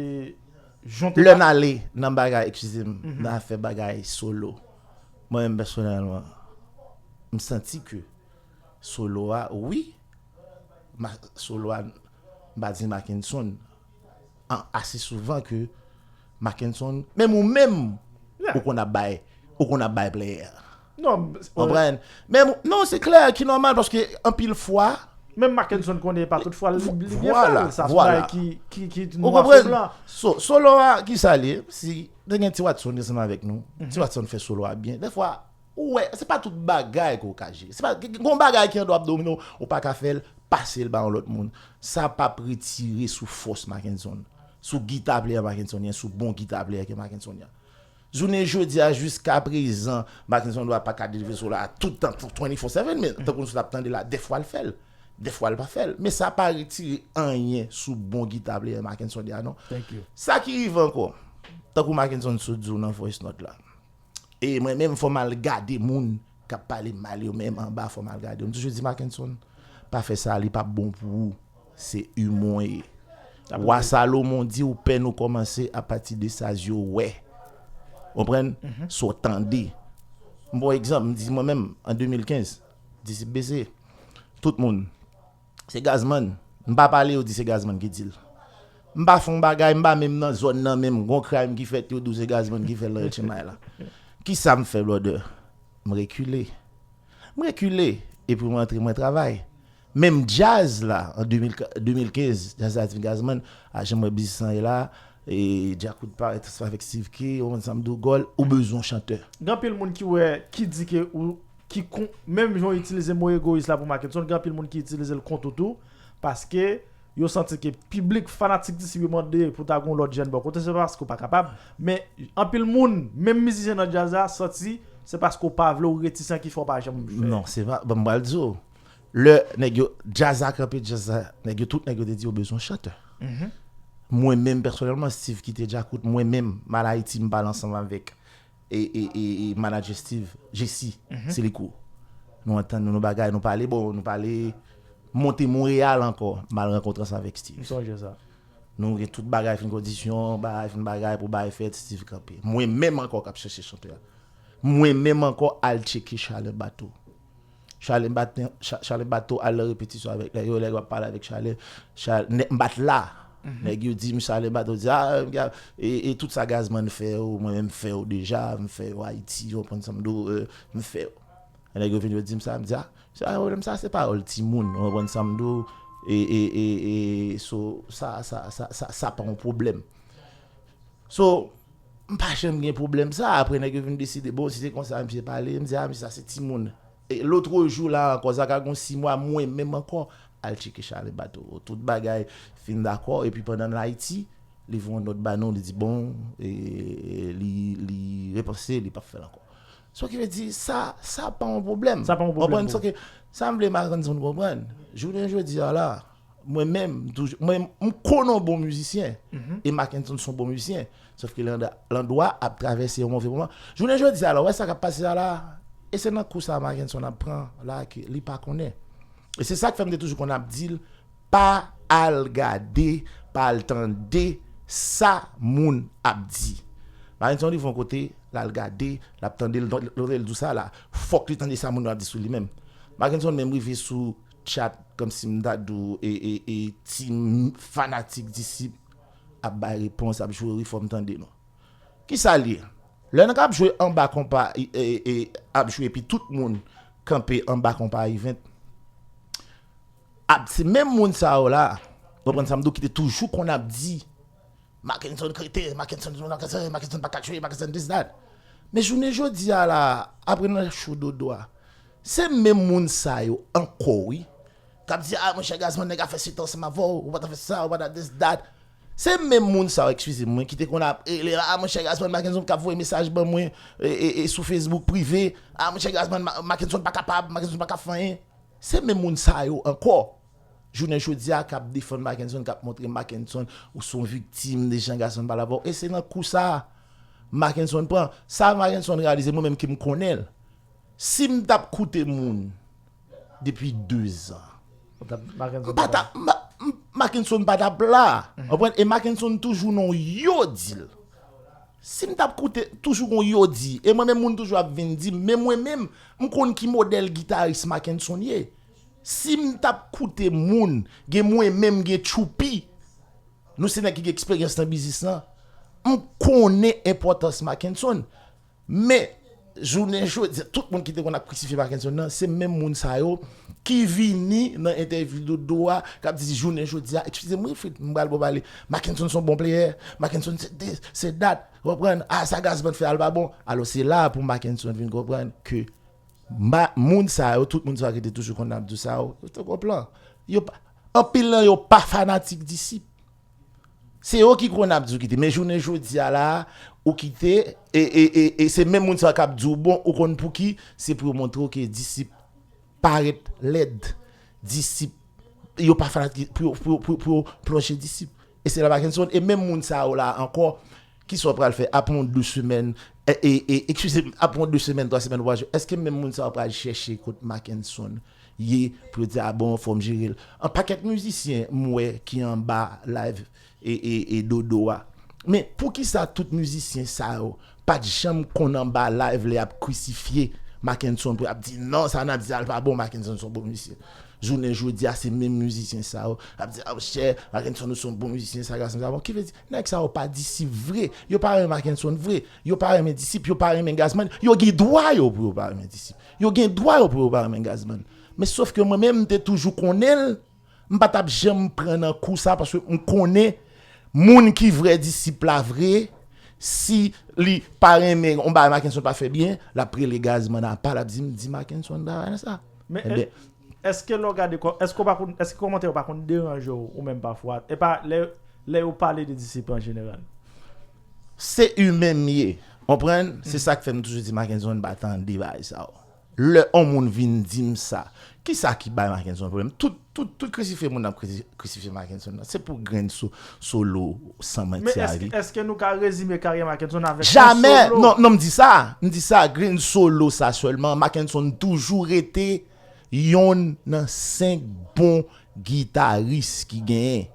jan w te... Lè n ale nan bagay, eskize m, nan afè bagay solo, mwen menm pèsonèlman, m santi ke solo a, wi, ma, solo a, m pa di Mackenson, an, ase souvan ke Mackenson, menm ou menm, ou konn ap bay, ou konn ap bay player. Non, konprann? Menm, non, se klè ki nòmal, paske anpil fwa, menm Mackenson konnen pa tout fwa li, li byen fè l, sa se yon bagay ki, ki, ki nwa sou blan. So, solo a, ki sa l ye? Si te gen T Watson ansanm avèk nou, T Watson fè solo a byen. Dèfwa, ou wè, se pa tout bagay ke w ka jere. Se pa, gen yon bagay ki andwa ap domine w, ou pa ka fè l, pase l ba yon lòt moun. Sa p ap retire sou fòs Mackenson, sou gita player Mackenson ye, sou bon gita player ke Mackenson ye. Jounen jodi a, jiska prezan, Mackenson dwa pa ka delivre solo a tout tan, twenty-four seven, men tankou nou sot ap tande la, dèfwa l fè l, dèfwa l pa fè l. Men sa pa retire anyen sou bon gita player Mackenson ye a, non. Thank you. Sa ki rive ankò, tankou Mackenson sot di w nan voice note la, e mwen menm, fò m al gade moun k ap pale mal yo menm anba, fò m al gade yo. M toujou di, Mackenson, pa fè sa, li p ap bon pou ou. Se imen w ye. Wa Salomon di, ou pè nou kòmanse apati de sa zye w wè. Konprann? Sa w tande. M pran egzanp, m di mwen menm, an de mil kenz, Disip B C, tout moun, se Gazman. M pa pale, yo di se Gazman ki di l. M pa fè yon bagay, m pa menm nan zòn nan menm. Gon crime ki fèt, yo di w se Gazman ki fè l nan Etchenmay la. Kisa m fè, brother? M rekile. M rekile, epi mwen antre, mwen travay. Menm djaz la, an de mil, de mil kenz, djaz la di Gazman, a jan m wè biznis lan ye la, e Djakout parèt ansanm avèk Steve K, ou konn sa m di w, Gòl, ou bezwen yon chantè. Gen anpil moun ki wè, ki di ke ou, ki kon, menm jan w itilize mo egoyis la pou Mackenson, gen anpil moun ki itilize l kont ou tou. Paske yo santi ke piblik fanatik Disip yo mande pou ta gon lòt jèn bò kote, se pa paske w pa kapab. Men anpil moun, menm mizisyen nan djaz la, santi se paske w pa vle, w retisan ki fè w pa janm fè. Non, se pa. Bon, m pral di w. Lè nèg yo, djaz la kanpe, djaz la, nèg yo, tout nèg yo te di yo bezwen chantè. Mwen menm, pèsonèlman, Steve kite Djakout, mwen menm, m al Ayiti, m pale ansanm avèk e, e, e, e manager Steve, Jesse, Silikou. Nou antann nou, nou bagay, nou pale, bon, nou pale monte Monreyal ankò, m al rankontre ansanm avèk Steve. M sonje sa. Nou gen tout bagay, fin kondisyon, bagay, fin bagay pou bagay fèt, Steve kanpe. Mwen menm ankò k ap chèche chantè a. Mwen menm ankò al tcheke Chalè Bato. Chalè Bato, Cha- Chalè Bato al nan repetisyon avèk nèg yo, nèg yo ap pale avèk Chalè. Chalè, m bat la. Nèg yo di m Chalè Bato, di, ah, e, e tout sa Gazman fè yo, mwen menm fè yo deja, m fè yo Ayiti, w konprann sa m di w, e, m fè yo. Nèg yo vin yo di m sa, m di, ah, sa pwoblèm sa, se pawòl timoun, w konprann sa m di w, e, e, e, e, so, sa, sa, sa, sa, sa pa yon pwoblèm. So, m pa janm gen pwoblèm sa. Apre, nèg yo vin deside, bon, si se konsa, misye pale, m di, ah, misye, sa se timoun. E lòt jou la ankò, sa ka gon sis mwa, mwen menm ankò, al tcheke Chalè Bato. Tout bagay fin dakò, epi pandan l Ayiti, li voye yon nòt ba nou, li di, bon, e, li, li repanse, li p ap fè l ankò. So ki vle di, sa, sa pa yon pwoblèm. Sa pa yon pwoblèm Konprann? Pou So ke, sa m vle Marc Anson konprann. Jounen jodi a la, mwen menm, m toujou, mwen, m konnen yon bon mizisyen. E Marc Anson se yon bon mizisyen. Sòf ke Landa- Landwa ap travèse yon move moman. Jounen jodi a la, wè sa k ap pase a la, e se nan kou sa Marc Anson ap pran la ke li pa konnen. E se sa k fè m te toujou konn ap di l, pa al gade, pa al tande sa moun ap di. Marc Anson rive yon kote, l al gade, l ap tande, l tande l di w sa la. Fòk li tande sa moun yo ap di sou li menm. Marc Anson menm rive sou chat, kòmsi m ta di w, e, e, e, ti m- fanatik Disip ap bay repons, ap joure, fò m tande nou. Kisa l ye? Lè nèg ap jwe anba konpa, e, e, e, ap jwe, epi tout moun kanpe anba konpa event, ap, se menm moun sa yo la, konprann sa m di w, ki te toujou konn ap di, Marc Anson krete, Marc Anson, Marc Anson, Marc Anson pa ka jwe, Marc Anson this, that. Men jounen jodi a la, apre nan show Dodo a, se menm moun sa yo ankò, wi, k ap di, ah, monchè Gazman, nèg a fè sit ansanm avè w, ou pa ta fè sa, ou pa ta this, that. Se menm moun sa yo, eskize mwen, ki te konn ap rele, ah, monchè Gazman, Marc Anson k ap voye mesaj ban mwen e, e, e, sou Facebook prive, ah, monchè Gazman, Ma- Marc Anson pa kapab, Marc Anson pa ka fè anyen. Se menm moun sa yo ankò. Jounen jodi a k ap defann Marc Anson, k ap montre Marc Anson ou se yon viktim de jan Gazman pale avè w. E se nan kou sa a Marc Anson pran. Sa Marc Anson reyalize, mwen menm ke m konnen l. Si m t ap koute moun depi de zan, Ou t ap- Marc Anson m pa t ap, ma- m- Marc Anson pa t ap la. Konprann? E Marc Anson toujou nan yon yo di l. Si m t ap koute, toujou gon yo di. E mwen menm, moun toujou ap vin di m, men mwen menm, m konn ki modèl gitaris Marc Anson ye. Si m t ap koute moun, gen mwen menm, gen Tchoupi, nou se nèg ki gen eksperyans nan biznis lan, m konnen enpòtans Marc Anson. Men, jounen jodi, tout moun ki te konn ap krisifye Marc Anson nan, se menm moun sa yo ki vini nan entèvyou Dodo a, k ap di jounen jodi a, eskize m wi Frit, m pral ba w pale, Marc Anson se yon bon player, Marc Anson se this, se that, konprann, ah, sa Gazman fè a l pa bon. Alò, se la pou Marc Anson vin konprann ke ma- moun sa yo, tout moun sa yo ki te toujou konn ap di sa yo, yo te gon plan. Yo pa- Anpil nan yo pa fanatik Disip. Se yo ki konn ap di w kite. Men jounen jodi a la, ou kite, e, e, e, e se menm moun sa k ap di w, bon, ou konn pouki, se pou yo montre w ke Disip parèt lèd. Disip, yo pa fanatik, pou yo, pou, yo- pou, pou yo plonje Disip. E se la Marc Anson, e menm moun sa yo la ankò, kisa w pral fè? Apre yon de semèn, e, e, e, eskize m, apre yon de semèn, twa semèn, ou pral jwe. Èske menm moun sa yo pral chèche kot Marc Anson ye pou yo di, ah bon, fò m jere l? An pakèt mizisyen m wè ki anba live e, e, e Dodo a. Men poukisa tout mizisyen sa yo pa t janm konn anba live lè y ap krisifye Marc Anson pou y ap di, non, sa n ap di a l pa bon, Marc Anson se yon bon mizisyen? Jounen jodi a, se menm mizisyen sa yo ap di, ah, monchè, Marc Anson, ou se yon bon mizisyen, sa Gazman sa bon. Ki vle di, nèg sa yo pa Disip vre. Yo pa renmen Marc Anson vre. Yo pa renmen Disip, yo pa renmen Gazman. Yo gen dwa yo pou yo pa renmen Disip. Yo gen dwa yo pou yo pa renmen Gazman. Men sòf ke mwen menm, m te toujou konnen l, m pa t ap janm pran nan kou sa, paske m konnen moun ki vrè Disip la vre, si li pa renmen yon bagay Marc Anson pa fè byen, l ap rele Gazman apa, l ap di m, di Marc Anson travay nan sa. Men, Ebyen, Èske lè w gade kò, èske w pa konn, èske kòmantè yo pa konn deranje w ou menm pafwa? E pa lè, lè yo pale de disip an jeneral. Se imen m ye. Konprann? Se sa k fè m toujou di Mackenson pa tande bagay sa yo. Lè yon moun vin di m sa, kisa ki bay Mackenson pwoblèm? Tout, tout, tout krisifye moun ap krisi- krisifye Mackenson nan. Se pou grenn so, solo san Men manti a èske, li. Èske nou ka rezime karyè Mackenson avèk Jamè! yon solo? Non, non, m di sa. M di sa, grenn solo sa sèlman. Mackenson toujou rete yonn nan senk bon gitaris ki genyen.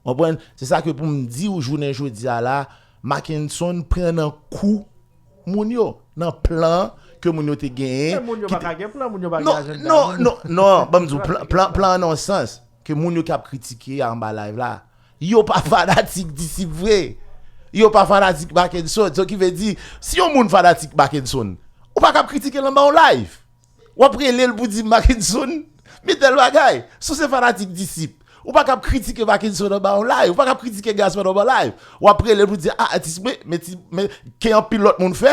Konprann? Se sa ke pou m di w jounen jodi a la, Mackenson pran nan kou moun yo, nan plan ke moun yo te genyen. Men moun yo ki pa te- ka gen plan, moun yo pa gen Non, ajanda. non, Moun- non, non, ban m di w, plan, plan, plan nan yon sans ke moun yo k ap kritike a anba live la, yo pa fanatik disip vre. Yo pa fanatik Mackenson. So ki vle di, si yon moun fanatik Mackenson, ou pa ka ap kritike l anba yon live. W ap rele l pou di Mackenson, men tèl bagay. Si w se fanatik disip, ou pa ka ap kritike Mackenson anba yon live. Ou pa ka ap kritike Gazman anba live. W ap rele l pou di, ah, atis mwen, men ti, men ke anpil lòt moun fè,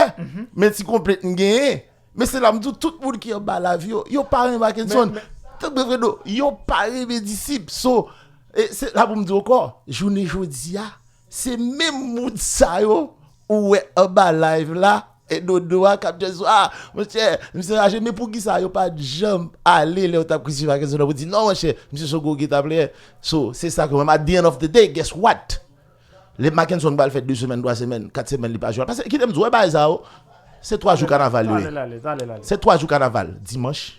men ti konplèt m genyen. Men se la m di w, tout moun ki anba live yo, yo pa renmen Mackenson. Men- Tank mwen vre do, yo pa renmen disip. So, e se la pou m di w ankò, jounen jodi a, se menm moun sa yo ou wè anba live la, e dodo a k ap just, ah, monchè, misye raje, men poukisa yo pa t janm ale lè yo t ap krisifye Mackenson nan pou di, non, monchè, misye se yon gwo gita player. So, se sa ke mwen, at the end of the day, guess what? Lè Mackenson pral fè de semèn, twa semèn, kat semèn li pa jwe. Paske, kite m di w, wè bagay sa yo, se twa jou kanaval yo ye. Talè l ale, talè l ale. Se twa jou kanaval. Dimanch,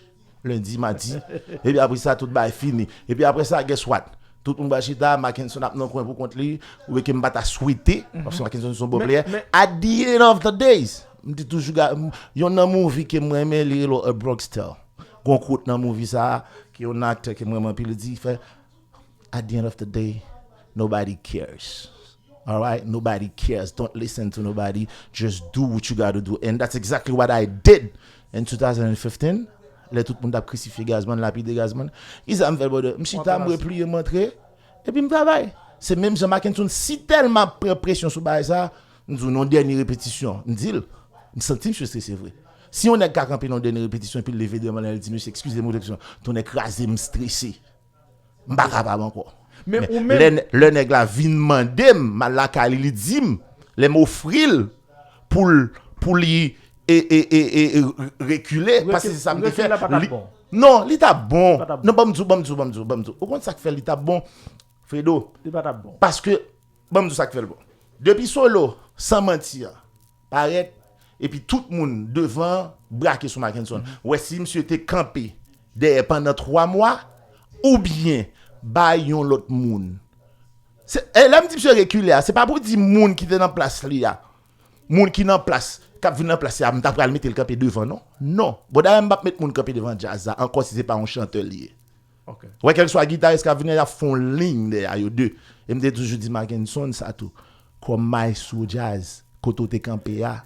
lendi, madi. Epi apre sa, tout bagay fini. Epi apre sa, guess what? Tout moun pral chita, Mackenson ap nan kwen pou kont li, oubyen ke m pa ta swete, paske Mackenson se yon bon Men- player. men- At the end of the days, m te toujou ga- m- yon nan movie ke m renmen, li rele A Bronx Tale. Gon quote nan movie sa, ke yon aktè ke m renmen anpil, li di, fè, at the end of the day, nobody cares. All right? Nobody cares. Don't listen to nobody. Just do what you gotta do. And that's exactly what I did in two thousand fifteen. Lè tout moun t ap krisifye Gazman, lapide Gazman. Kisa m fè, brother? M chita, m repliye, m antre, epi m travay. Se menm jan Mackenson, si tèlman ap pran presyon sou bagay sa, m di w, nan dènye repetisyon, m di l, m santi misye strese vre. Si yon nèg ka kanpe nan dènye repetisyon epi l leve devan mwen, l di, mesye, eskize m, tonè kraze m, strese. M pa kapab ankò. Men Men ou menm- lè, lè nèg la vin mande m, m al lakay li, li di m, lè m ofri l pou l, pou li e, e, e, e, e rekile, paske se sa m te fè. Rekil la pa t ap Li- bon. Non, li t ap bon. Pa t ap bon. Non, ban m di w, ban m di w, ban m di w, ban m di w. Ou konn sa k fè li t ap bon? Fredo, Li pa t ap bon. Paske, ban m di w sa k fè l bon. Depi solo, san manti a, parèt, epi tout moun devan brake sou Mackenson. Wè si misye te kanpe dèyè pandan twa mwa, oubyen bay yon lòt moun. Se, e lè m di misye rekile a, se pa pou di moun ki te nan plas li a. Moun ki nan plas, k ap vin nan plas li a, m ta pral mete l kanpe devan, non. Non. Bon, dayè, m p ap met moun kanpe devan djaz la, ankò si se pa yon chantè li ye. Ok. Wè, kèlkeswa gitaris k ap vini, y ap fè yon liy dèyè yo de. E m te toujou di Mackenson sa tou. Kòm maestro djaz, kote w te kanpe a,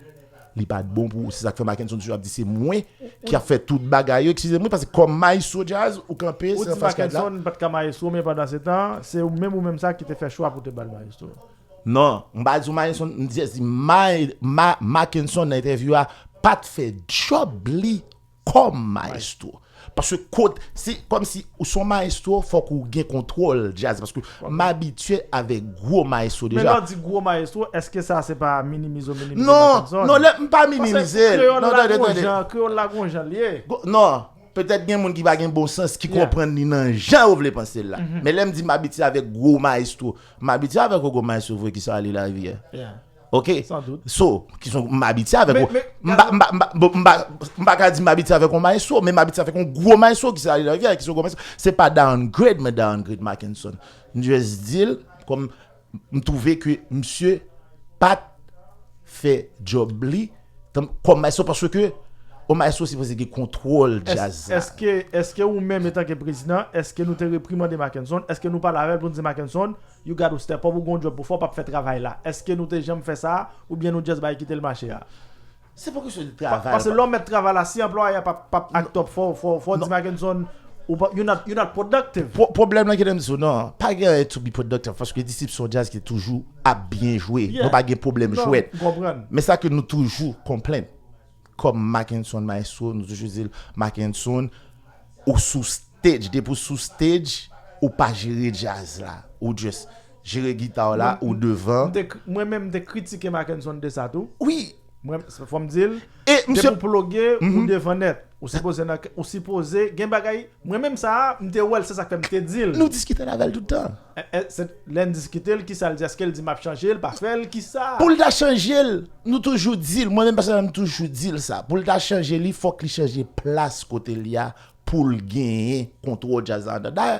li pa t bon pou ou. Se sa k fè Mackenson toujou ap di se mwen ki ap fè tout bagay yo. Eskize mwen, paske kòm maestro djaz, ou kanpe, Ou se di anfas kad la. Mackenson pa t ka maestro, men pandan se tan, se ou menm ou menm sa ki te fè chwa pou te ba l maestro. Non, m pa di w Mackenson, m di, di Ma, Ma, Mackenson nan entèvyou a, pa t fè djòb li kòm maestro. Paske kot, se kòm si ou se yon maestro, fòk ou gen kontwòl djaz. Paske m abitye avèk gwo maestro Men deja. lè w di gwo maestro, èske sa se pa minimize w minimize Non, Mackenson? non, lè, m pa Paske minimize. kreyòl Non, la tande, gon tande. Jan, kreyòl la gon jan l ye. Go- Non, petèt gen moun ki pa gen bon sans, ki Yeah. konprann li nan jan yo vle panse l la. Men lè m di m abitye avèk gwo maestro, m abitye avèk yon gwo maestro vre ki Charly Larivière. Yeah. Ok? San dout. So, ki son, m abitye avèk Men- gwo. men- M pa, m pa, m pa, bon, m pa, m pa ka di m abitye avèk yon maestro, men m abitye avèk yon gwo maestro ki Charly Larivière, ki son gwo maestro. Se pa downgrade, men downgrade Mackenson. M just di l, kòm m twouve ke misye pa t fè djòb li tan- kòm maestro, paske yon maestro sipoze gen kontwòl djaz la. Èske, èske ou menm etanke prezidan, èske nou te reprimande Mackenson? Èske nou pale avè l pou n di Mackenson, you gotta step up, ou gon djòb pou fè, w p ap fè travay la? Èske nou te janm fè sa, oubyen nou just bay kite l mache a? Se pa kesyon de Pa- travay. Paske lè w mèt travay la, si anplwaye a p ap, p ap act up, fò, fò, fò di Mackenson, ou pa, you not, you not productive. Pro- Pwoblèm nan ki nan di sou non, pa gen anyen to be productive, paske disip se yon djaz ki toujou ap byen jwe. Yeah. Nou pa gen pwoblèm Non, jwèt. m konprann. Men sa ke nou toujou konplenn. Kòm Mackenson maestro, nou toujou di l, Mackenson, ou sou s- stage, depi w sou stage, ou pa jere djaz la. Ou just jere gita w la, ou devan. Mwen menm, m te kritike Mackenson de sa tou. Wi. Mwen, fò m di l, depi w ploge, ou devan nèt. Ou sipoze nan, ou sipoze gen bagay. Mwen menm sa a, m te wè l, se sa k fè m te di l. Nou diskite l avè l tout tan. Lè n diskite l, kisa l di? Èske l di m ap chanje l, pa fè l, kisa? Pou l ta chanje l, nou toujou di l, mwen menm pèsonèlman m toujou di l sa. Pou l ta chanje li, fòk li chanje plas kote l ye a pou l genyen kontwòl djaz la anndan. Dayè,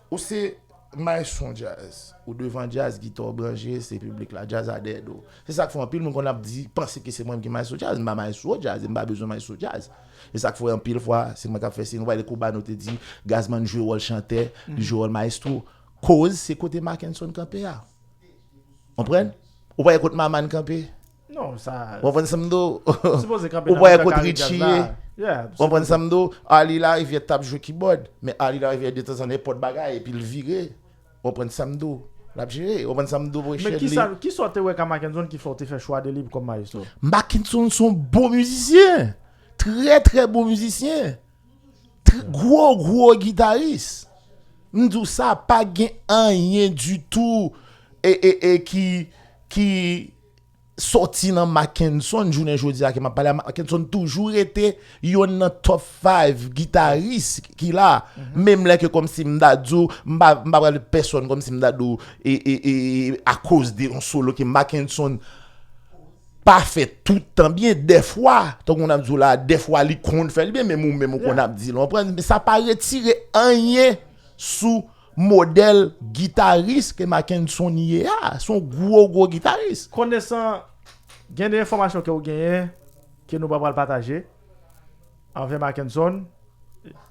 ou se maestro djaz. Ou devan djaz, gita w branche, se piblik la, djaz la dèyè do w. Se sa k fè anpil moun konn ap di, panse ke se mwen menm ki maestro djaz. M pa maestro djaz, e m pa bezwen maestro djaz. Se sa k fè anpil fwa, se mwen k ap fè, se nou pale Koubano te di, Gazman jwe wòl chantè, li jwe wòl maestro. Koz se kote Mackenson kanpe a. Konprann? Ou pa wè kot Maman kanpe? Non, sa. Ou konprann sa m di w? Ou pa wè kot Richie ye? Ou konprann sa m di w? Arly Larivière t ap jwe kibòd, men Arly Larivière detanzantan nenpòt bagay epi l vire. Ou konprann sa m di w? L ap jere. Ou konprann sa m di w? Men kisa, kisa w te wè ka Mackenson ki fè w te fè chwa de li kòm maestro? Mackenson se yon bon mizisyen. Trè, trè bon mizisyen. Gwo, gwo gitaris. M di w sa, pa gen anyen ditou e, e, e ki, ki sòti nan Mackenson jounen jodi a ke m ap pale a. Mackenson toujou rete yonn nan top five gitaris ki la. Menm lè ke kòmsi m ta di w, m pa, m pa pral pèsonn kòmsi m ta di w, e, e, e, akoz de yon solo ke Mackenson pa fè tout tan byen, dèfwa, tankou n ap di w la, dèfwa li konn fè l byen, menm ou menm ou konn ap di l, ou konprann? Men sa pa retire anyen sou modèl gitaris ke Mackenson ye a. Se yon gwo, gwo gitaris. Konesan, gen de enfòmasyon ke w genyen, ke nou pa pral pataje, anvè Mackenson.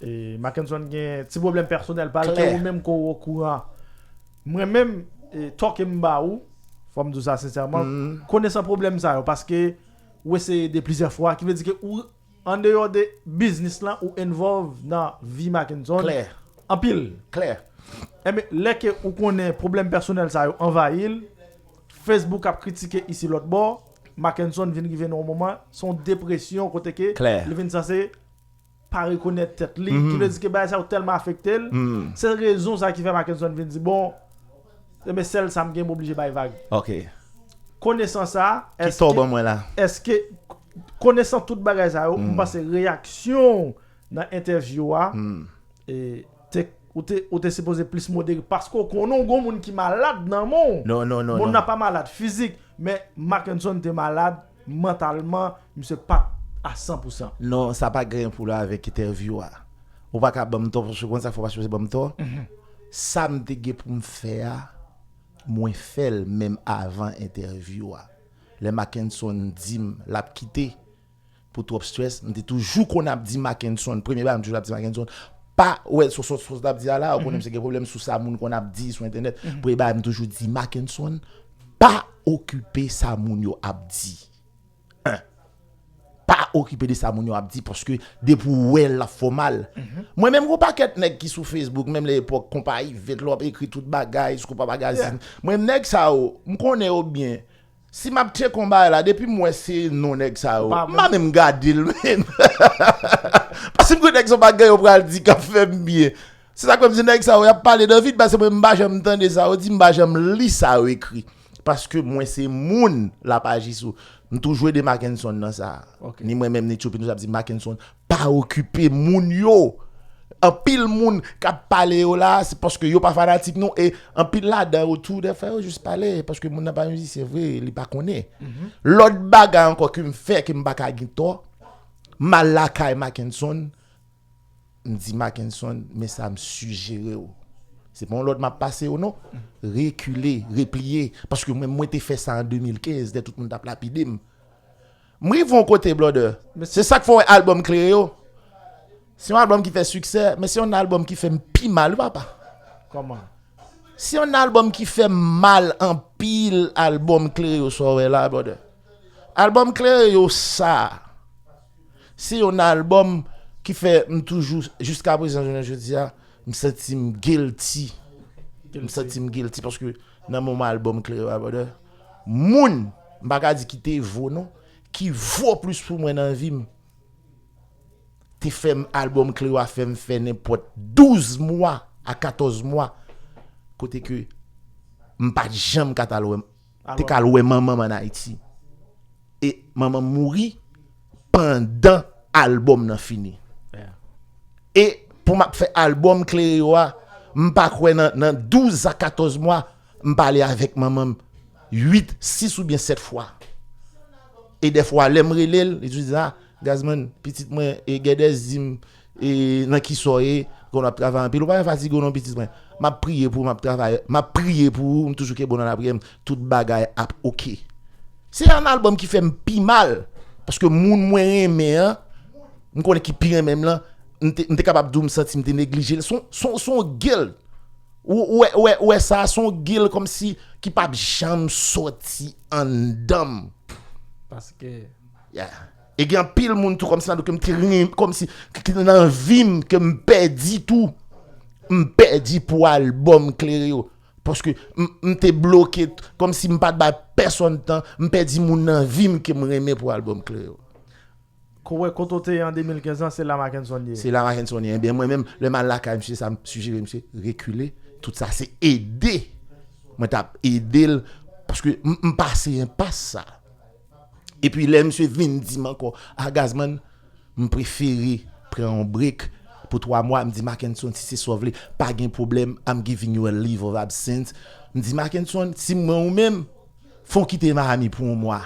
E, Mackenson gen ti pwoblèm pèsonèl pa l ke ou menm ke w okouran. Mwen menm, e, tò ke m ba ou, fò m di w sa sensèman, konesan pwoblèm sa yo, paske ou eseye de plizyè fwa, ki vle di ke ou, andeyò de biznis lan, ou involve nan vi Mackenson anpil. Klè. Enben, lè ke ou konnen pwoblèm pèsonèl sa yo anvayi l, Facebook ap kritike isi lòt bò, Mackenson vin rive nan yon moman, se yon depresyon kote ke li vin sanse pa rekonèt tèt li, ki vle di ke bagay sa yo tèlman afekte l. Se rezon sa ki fè Mackenson vin di, bon, enben sèl sa m gen, m oblije bay vag. Ok. Konesan sa, Kisa w ban mwen la? Èske, konesan tout bagay sa yo, m panse reyaksyon w nan entèvyou a, e, te, ou te, ou te sipoze plis modere, paske w konnen w gon moun ki malad nan men w. Non, non, non. Moun nan pa malad fizik, men Mackenson te malad mantalman, misye pa t a san pou san. Non, sa pa gen pou wè avèk entèvyou a. Ou pa ka ban m tò, paske konn sa k fè w pa sipoze ban m tò. Sa m te gen pou m fè a, mwen fè l menm avan entèvyou a. Lè Mackenson di m l ap kite pou twòp stress, m te toujou konn ap di Mackenson, premye bagay m toujou ap di Mackenson, pa, wè, sou sa w t ap di a la, ou konnen misye gen pwoblèm sou sa moun konn ap di sou entènèt. Premye bagay m toujou di Mackenson, pa okipe sa moun yo ap di. Hein. Pa okipe de sa moun yo ap di, paske depi w wè l, l ap fè w mal. Mwen menm, gon pakèt nèg ki sou Facebook, menm lè epòk Konpa Ivent, lè w ap ekri tout bagay sou Konpa Magazine. Mwen, nèg sa yo, m konnen yo byen. Si m ap tcheke yon bagay la, depi m wè se non nèg sa yo, m pa menm gade l menm. Paske m konnen nèg sa yo pa gen yo pral di k ap fè m byen. Se sa k fè m di nèg sa yo, y ap pale nan vid, paske mwen, m pa janm tande sa yo di, m pa janm li sa yo ekri. Paske mwen se moun l ap aji sou. M toujou ede Mackenson nan sa. Ni mwen menm, ni Tchoupi, nou t ap di Mackenson, pa okipe moun yo. Anpil moun k ap pale yo la, se paske yo pa fanatik nou. E anpil ladan yo tou, dèfwa yo jis pale. Paske moun nan pa mizisyen vre, li pa konnen. Lòt bagay ankò ke m fè, ke m pa ka gen tò, m al lakay Mackenson, m di Mackenson, men sa m sijere w. Se pa yon lòd m ap pase w non. Rekile, repliye. Paske mwen, mwen te fè sa an de mil kenz, lè tout moun t ap lapide m. M rive yon kote, brother. Se sa k fè w wè albòm Klere yo. Se yon albòm ki fè siksè, men se yon albòm ki fè m pi mal, wi, papa. Kòman? Se yon albòm ki fè m mal anpil, albòm Klere yo, sa w wè la, brother. Albòm Klere yo sa, se yon albòm ki fè m toujou, jiska prezan, jounen jodi a, m santi m guilty. M santi m guilty paske nan moman albòm Klere yo a, brother, moun, m pa ka di ki te vo non, ki vo plis pou mwen nan vi m, te fè m, albòm Kleo a fè m fè nenpòt douz mwa a katòz mwa, kote ke m pa t janm ka t al wè, te ka al wè manman m ann Ayiti. E manman m mouri pandan albòm nan fini. E pou m ap fè albòm Kleo a, m pa kwè nan, nan douz a katòz mwa, m pale avèk manman m uit, sis oubyen sèt fwa. E dèfwa, lè m rele l, li toujou di, "Ah, Gazman, pitit mwen, e Gèdès di m, e nan ki sa w ye, konn w ap travay anpil, ou pa fatige w non, pitit mwen. M ap priye pou ou, m ap travay, m ap priye pou ou, m toujou kenbe w nan lapriyè m, tout bagay ap oke." Se yon albòm ki fè m pi mal, paske moun mwen renmen an, m konnen ki pi renmen m lan, m te, m te kapab di w m santi m te neglije l. Se yon, se yon, se yon guilt. Ou, ou wè, ou wè, ou wè sa, se yon guilt kòmsi ki p ap janm sòti anndan m. Paske Yeah. E gen anpil moun tou kòmsi nan do ke m te ren-, kòmsi ki, ki nan vi m ke m pèdi tou. M pèdi pou albòm Kleo. Paske m, m te bloke, kòmsi m pa t bay pèsonn tan, m pèdi moun nan vi m ke m renmen pou albòm Kleo. Kou wè kote w te ye an de mil kenz lan, se la Mackenson ye. Se la Mackenson ye. Ebyen, mwen menm, lè m al lakay misye, sa m sijere misye, rekile. Tout sa se ede. Mwen t ap ede l, paske m, m pase enpas sa. Epi lè misye vin di m ankò, "Ah, Gazman, m prefere pran yon break pou twa mwa." M di, "Mackenson, si se sa w vle, pa gen pwoblèm. I'm giving you a leave of absence." M di, "Mackenson, si m wè ou menm, fò w kite Miami pou yon mwa.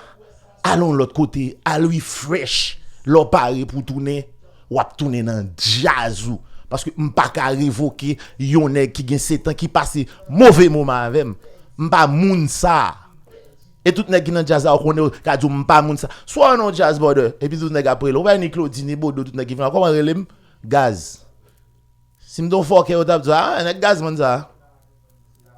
Al yon lòt kote, al refresh. Lè w pare pou w tounen, w ap tounen nan djaz ou." Paske m pa ka revoke yon nèg ki gen sèt an, ki pase move moman avè m. M pa moun sa. E tout nèg ki nan djaz la, ou konnen yo ka di w m pa moun sa. Swa nan djaz, brother, epi tout nèg ap rele w. Ou pa ni Claudie, ni Bodo, tout nèg ki vin la. Kòman rele m? Gaz. Si m te yon fòkè, yo t ap di, "Ah, nèg Gazman sa."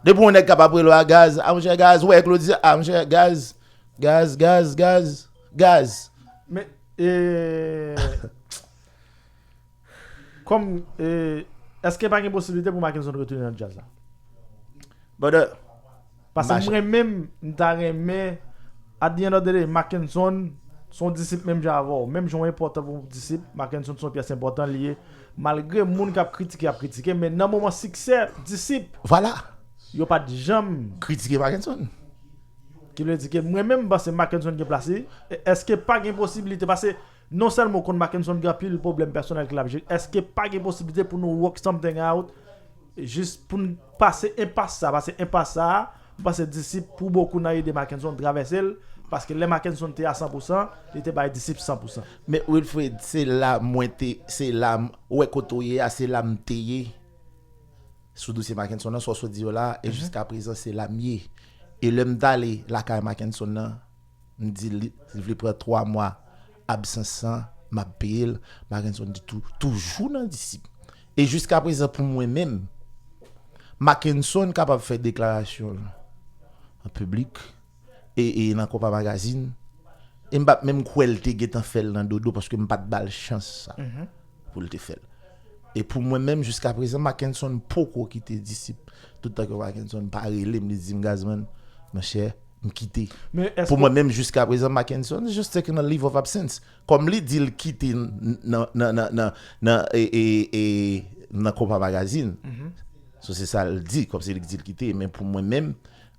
Depi yon nèg k ap ap rele w a Gaz, "Ah, monchè, Gaz, ou wè Claudie, ah, monchè, Gaz, Gaz, Gaz, Gaz, Gaz." Men, e, kòm, e, èske pa gen posiblite pou Mackenson retounen nan djaz la? Brother, Paske mwen menm, m ta renmen, at the end of the day, Mackenson se yon disip menm jan avè w. Menm jan w enpòtan pou yon disip, Mackenson se yon pyès enpòtan li ye. Malgre moun k ap kritike, ap kritike, men nan moman siksè, disip, Vwala. Yo pa t janm kritike Mackenson. Ki vle di ke mwen menm, m panse Mackenson gen plas li. E èske pa gen posiblite? Paske non sèlman w konn Mackenson gen anpil pwoblèm pèsonèl ke l ap jere, èske pa gen posiblite pou nou work something out? Jis pou n pase enpas sa, pase enpas sa, m panse disip pou bokou nan ede Mackenson travèse l, paske lè Mackenson te a san pousan, li te bay disip san pousan. Men Wilfred, se la mwen te, se la m, ou wè kote w ye a, se la m te ye. Sou dosye Mackenson nan, sa w sot di yo la, e jiska prezan, se la m ye. E lè m t ale lakay Mackenson nan, m di li, li vle pran twa mwa absans lan, m ap peye l. Mackenson di tou, toujou nan disip. E jiska prezan, pou mwen menm, Mackenson kapab fè deklarasyon l an piblik e, e nan Konpa Magazin. E m pa t menm kwè l te gentan fè l nan dodo, paske m pa t ba l chans sa pou l te fè l. E pou mwen menm, jiska prezan, Mackenson poko kite disip. Toutan ke Mackenson pa rele m, li di m, "Gazman, monchè, m kite." Men èske Pou mwen menm, jiska prezan, Mackenson just taking a leave of absence. Kòm li di l kite n-, nan, nan, nan, nan, nan, e, e, e, nan Konpa Magazin. So, se sa l di, kòmsi li di l kite. Men pou mwen menm,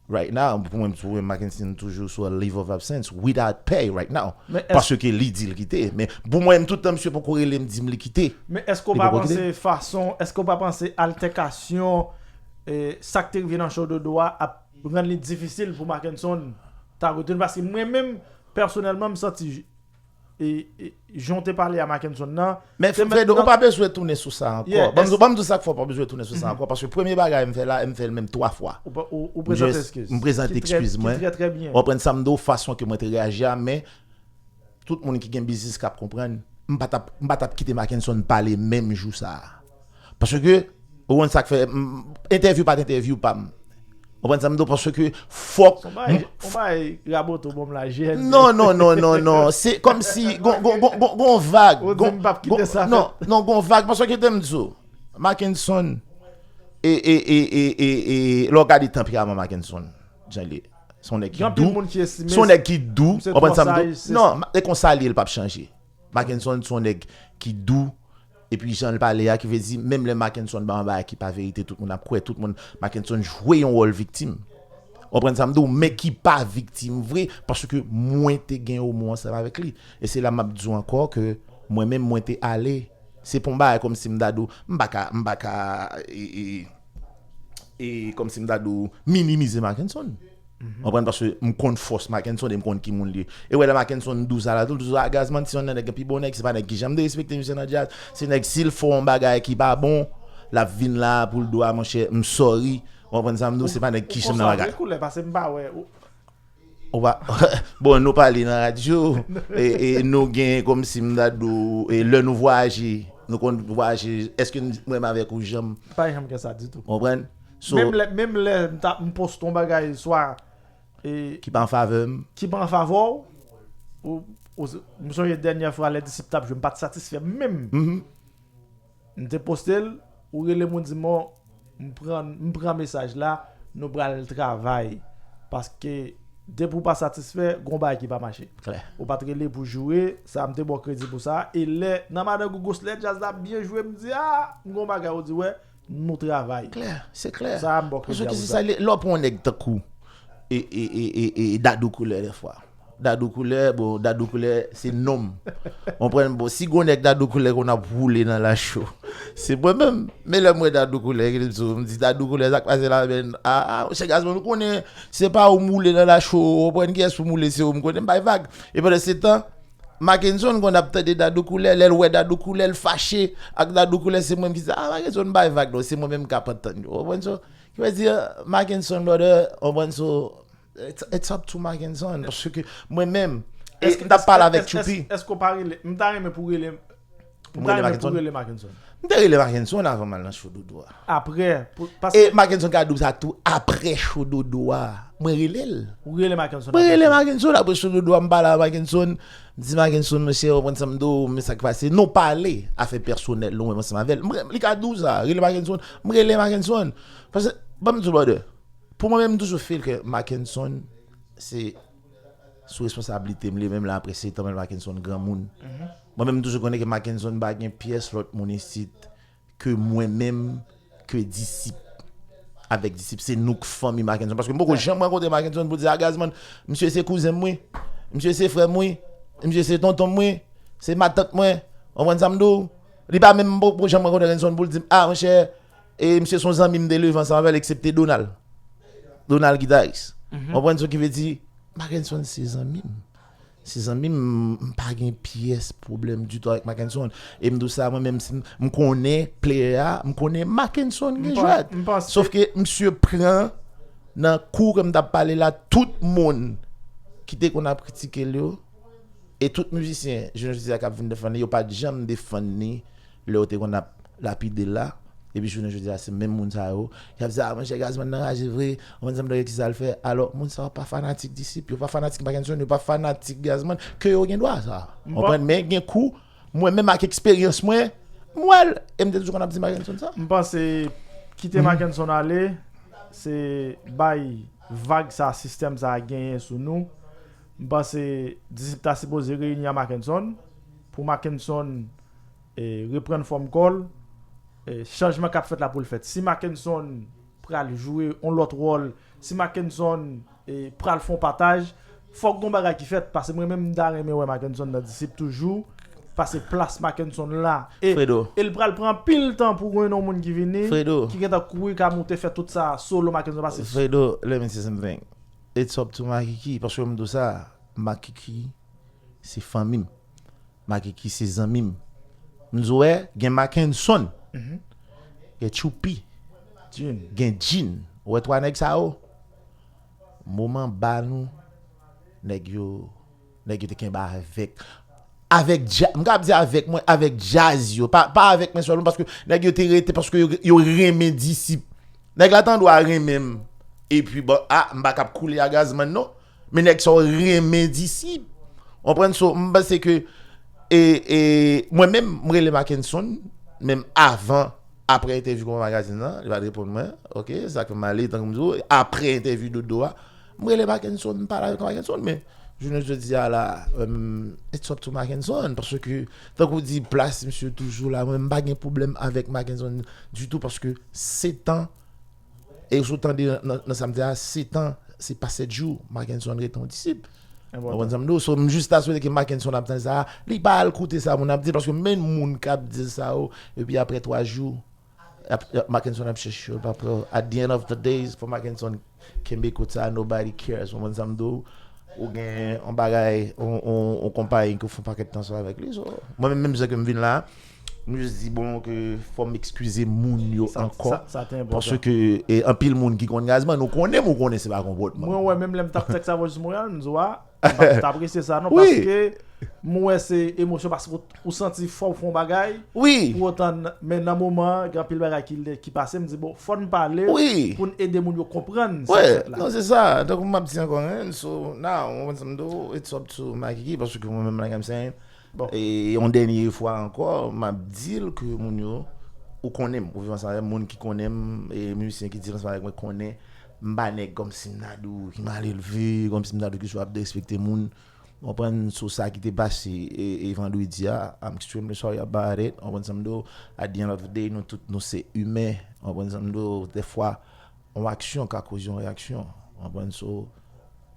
right now, pou mwen, pou mwen, Mackenson toujou sou a leave of absence without pay right now. Men èske Paske li di l kite. Men pou mwen, tout tan misye poko rele m, di m li kite. Men èske w Li pa poko kite. panse fason, èske w pa panse altèkasyon, e, sa k te rive nan show Dodo a ap rann li difisil pou Mackenson ta retounen? Paske mwen menm, pèsonèlman, m santi e, e, jan w te pale a Mackenson nan, Men te mèt Fredo, ou nan pa bezwen tounen sou sa ankò. Yeah, Ban m di, èske ban m di w sa k fè w pa bezwen tounen sou sa ankò. Paske premye bagay m fè la, m fè l menm twa fwa. Ou pa- ou, ou M prezante just- eskiz. M prezante Ki trè- eskiz ki mwen. trè, trè byen. Ou konprann sa m di w, fason ke mwen te reyaji a, men tout moun ki gen biznis k ap konprann, m pa t ap, m pa t ap kite Mackenson pale menm jou sa a. Paske, ou konn sa k fè, m, entèvyou pa t entèvyou pa m. Ou konprann sa m di w? Paske fòk Son bagay, m- on bagay raboto bon m la, jèn. Non, non, non, non, non. Se kòmsi, gon, gon, gon, gon, gon vag. Ou di Gon, m p ap kite gon, sa non, fèt. non, gon vag. Paske te m di w, Mackenson, e, e, e, e, e, e, lè w gade tanperaman Mackenson, jan li ye. Se yon nèg ki Gen anpil dou. moun ki estime Se yon nèg ki dou. se Ou konprann sa m twò di w? saj, se Non, e konsa li ye, l p ap chanje. Mackenson se yon nèg ki dou, Epi jan l pale a, ki vle di, menm lè Mackenson ba yon bagay ki pa verite, tout moun ap kwè, tout moun, Mackenson jwe yon wòl viktim. Ou konprann sa m di w, men ki pa viktim vre, paske mwen te gen omwen ansanm avèk li. E se la m ap di w ankò ke mwen menm, mwen te ale. Se pa yon bagay kòmsi m ta di w, m pa ka, m pa ka, e, e, e kòmsi m ta di w, minimize Mackenson. Ou konprann, paske m konn fòs Mackenson e m konn ki moun li ye. E wè lè Mackenson di w sa la, tou, tou, a Gazman, se yon nèg ki pi bon nèg, se pa nèg ki janm derespekte misye nan djaz, se nèg si l fè yon bagay ki pa bon, l ap vin la pou l di w a, monchè, m sorry. Ou konprann sa m di w, se pa nèg ki janm nan bagay. Ou konsa vre koulè, paske m pa wè. Ou pa, bon, nou pale nan radyo, e, e nou gen kòmsi m ta di w, e lè nou vwayaje, nou konn vwayaje, èske m, mwen menm avèk ou janm. Pa janm gen sa ditou. Ou konprann? So, menm lè, menm lè m ta, m poste yon bagay, swa, e, ki pa an favè m. Ki pa an favè w, ou, ou, m sonje dènyè fwa lè Disip t ap jwe, m pa t satisfè menm. M te poste l, ou rele m, ou di m, "Bon, m pran, m pran mesaj la, nou pral travay." Paske depi w pa satisfè, gon bagay ki pa mache. Klè. Ou pa t rele pou joure, sa m te ba w kredi pou sa. E lè, nan Madan Gougous, lè djaz la byen jwe, m di, "A, m gon bagay," ou di, "Wè, nou travay." Klè, se klè. Sa a m ba w kredi a pou sa. Paske ki se sa, lè, lè w pran yon nèg tankou, e, e, e, e, e Dadou Koulè, dèfwa. Dadou Koulè, bon, Dadou Koulè, se nonm. Ou konprann? Bon, si gon nèg Dadou Koulè konn ap woule nan lacho, se mwen menm. Men lè m wè Dadou Koulè, ki di m di, "Dadou Koulè, sa k pase la, men, a, a, monchè Gazman, nou konnen, se pa ou m woule nan lacho, ou konprann kiyès ou m woule, se ou m konnen, m bay vag." E pandan se tan, Mackenson konn ap tande Dadou Koulè, lè l wè Dadou Koulè, l fache ak Dadou Koulè, se mwen menm ki di, "A, Mackenson, m bay vag, non, se mwen menm k ap antann yo." Ou konprann sa? Ki vle di, Mackenson, brother, ou konprann sa? It's, it's up to Mackenson. Paske mwen menm, e, m t ap pale avèk Tchoupi. Èske w pa rele? M ta renmen pou rele. M ta renmen pou rele Mackenson. M te rele Mackenson avan m al nan show Dodo a. Apre, pou, paske. E Mackenson ka di w sa tou, apre show Dodo a, mwen rele l. Ou rele Mackenson apre show? Mwen rele Mackenson apre show Dodo a, m pale ak Mackenson. M di, "Mackenson, monchè, ou konprann sa m di w, men sa k pase." Nou pale afè pèsonèl nou, mwen ansanm avè l. M re-, li ka di w sa, rele Mackenson. M rele Mackenson. Paske, ban m di w, brother. Pou mwen menm, m toujou feel ke Mackenson se sou responsablite m, li menm la apre se tan mwen Mackenson granmoun. Mwen menm, m toujou konnen ke Mackenson pa gen pyès lòt moun isit ke mwen menm, ke Disip. Avèk Disip, se nou k fanmi Mackenson. Paske m poko janm rankontre Mackenson pou di, "A, Gazman, misye se kouzen m, wi. Misye se frè m, wi. Misye se tonton m, wi. Se matant mwen." Ou konprann sa m di w? Li pa menm, m poko janm rankontre Mackenson pou l di m, "A, monchè, e misye se yon zanmi m te leve ansanm avè l, eksepte Donald." Donald gitaris. Ou konprann sa ki vle di? Mackenson se zanmi m. Se zanmi m, m pa gen pyès pwoblèm ditou avèk Mackenson. E m di w sa, mwen menm, si m, m konnen player a, m konnen Mackenson gen jwèt. Sof ke misye pran nan kou ke m t ap pale la, tout moun ki te konn ap kritike l yo, e tout mizisyen, jounen jodi a k ap vin defann li, yo pa t janm defann li lè yo te konn ap lapide l la. Epi jounen jodi a, se menm moun sa yo ki ap di, "A, monchè, Gazman nan raje vre, ou konn sa m dòyè ki sa l fè." Alò, moun sa yo pa fanatik Disip, yo pa fanatik Mackenson, yo pa fanatik Gazman, ke yo gen dwa sa. Ou konprann? Men gen kou, mwen menm ak eksperyans mwen, m wè l, e m te toujou konn ap di Mackenson sa. M panse kite Mackenson ale, se bay vag sa, sistèm sa genyen sou nou. M panse Disip ta sipoze reyini a Mackenson, pou Mackenson e, reprann fòm kò l, e, chanjman k ap fèt la pou l fèt. Si Mackenson pral jwe yon lòt wòl, si Mackenson, e, pral fè yon pataj, fòk gon bagay ki fèt, paske mwen menm m ta renmen wè Mackenson nan Disip toujou, paske plas Mackenson la, e, e l pral pran anpil tan pou gen yon moun ki vini, ki gentan kouri ka moute fè tout sa solo Mackenson pase. Fredo, let me say something. It's up to Makiki, paske m di w sa, Makiki se fanmi m. Makiki se zanmi m. M di w, wè, gen Mackenson, gen Tchoupi, gen Djin. Ou wè twa nèg sa yo? Moman ba nou, nèg yo, nèg yo te kenbe avèk, avèk dja-, m ka ap di avèk mwen, avèk djaz yo. Pa, pa avèk mwen sèlman, paske nèg yo te rete, paske yo, yo renmen Disip. Nèg la tandwa renmen m. Epi, bon, a, m pa k ap koule a Gazman, non. Men nèg sa yo renmen Disip. Ou konprann? So, m panse ke, e, e, mwen menm, m rele Mackenson, menm avan, apre entèvyou Konpa Magazine nan, li pa t reponn mwen. Oke, sa k fè m ale, tankou m di w, apre entèvyou Dodo a, m rele Mackenson, m pale avèk Mackenson, men Jounen jodi a la, um, it's up to Mackenson, paske, tankou w di, plas misye toujou la, mwen, m pa gen pwoblèm avèk Mackenson ditou, paske sèt an, e si w tande nan, nan, nan sa m di a, sèt an, se pa sèt jou, Mackenson rete yon disip. Ou konprann sa m di w? So, m jis ta swete ke Mackenson ap tande sa, li pa al koute sa moun ap di, paske menm moun k ap di sa yo, epi apre twa jou, ap, ap, Mackenson ap chèche yo, pa pran. At the end of the days, fò Mackenson kenbe kout sa, nobody cares. Ou konprann sa m di w? Ou gen yon bagay, yon, yon, yon konpayi ke w fè yon pakèt tan ansanm avèk li. So, mwen menm, menm jan ke m vin la, m jis di, bon, ke fò m eskize moun yo ankò. Sa, sa, sa te enpòtan. Paske, e, anpil moun ki konn Gazzman, ou konnen m, ou konnen se pa konpòtman. Mwen, wè, menm lè m t ap tèks avè w jis Montréal, m di w a, m pa t apresye sa, non, paske m wè se emosyon, paske ou, ou santi fò w fè yon bagay, wi, pou otan, men nan moman an, gen anpil bagay ki, ki pase, m di, bon, fò n pale, wi, pou n ede moun yo konprann sa k fèt la. Non, se sa. Tankou m ap di ankò, hein, so, now, ou konprann sa m di w, it's up to Makiki, paske mwen menm, like I'm saying, bon, e yon dènye fwa ankò, m ap di l ke moun yo, ou konnen m, ou viv ansanm avè m, moun ki konnen m, e mizisyen ki di ansanm avèk mwen konnen, m pa nèg kòmsi m ta di w ki malelve, kòmsi m ta di w ki sou ap derespekte moun. Ou konprann, sou sa ki te pase, e, e vandredi a, I'm extremely sorry about it. Ou konprann sa m di w? At the end of the day, nou tout, nou se imen. Ou konprann sa m di w? Dèfwa, yon aksyon ka koze yon reyaksyon. Ou konprann? So,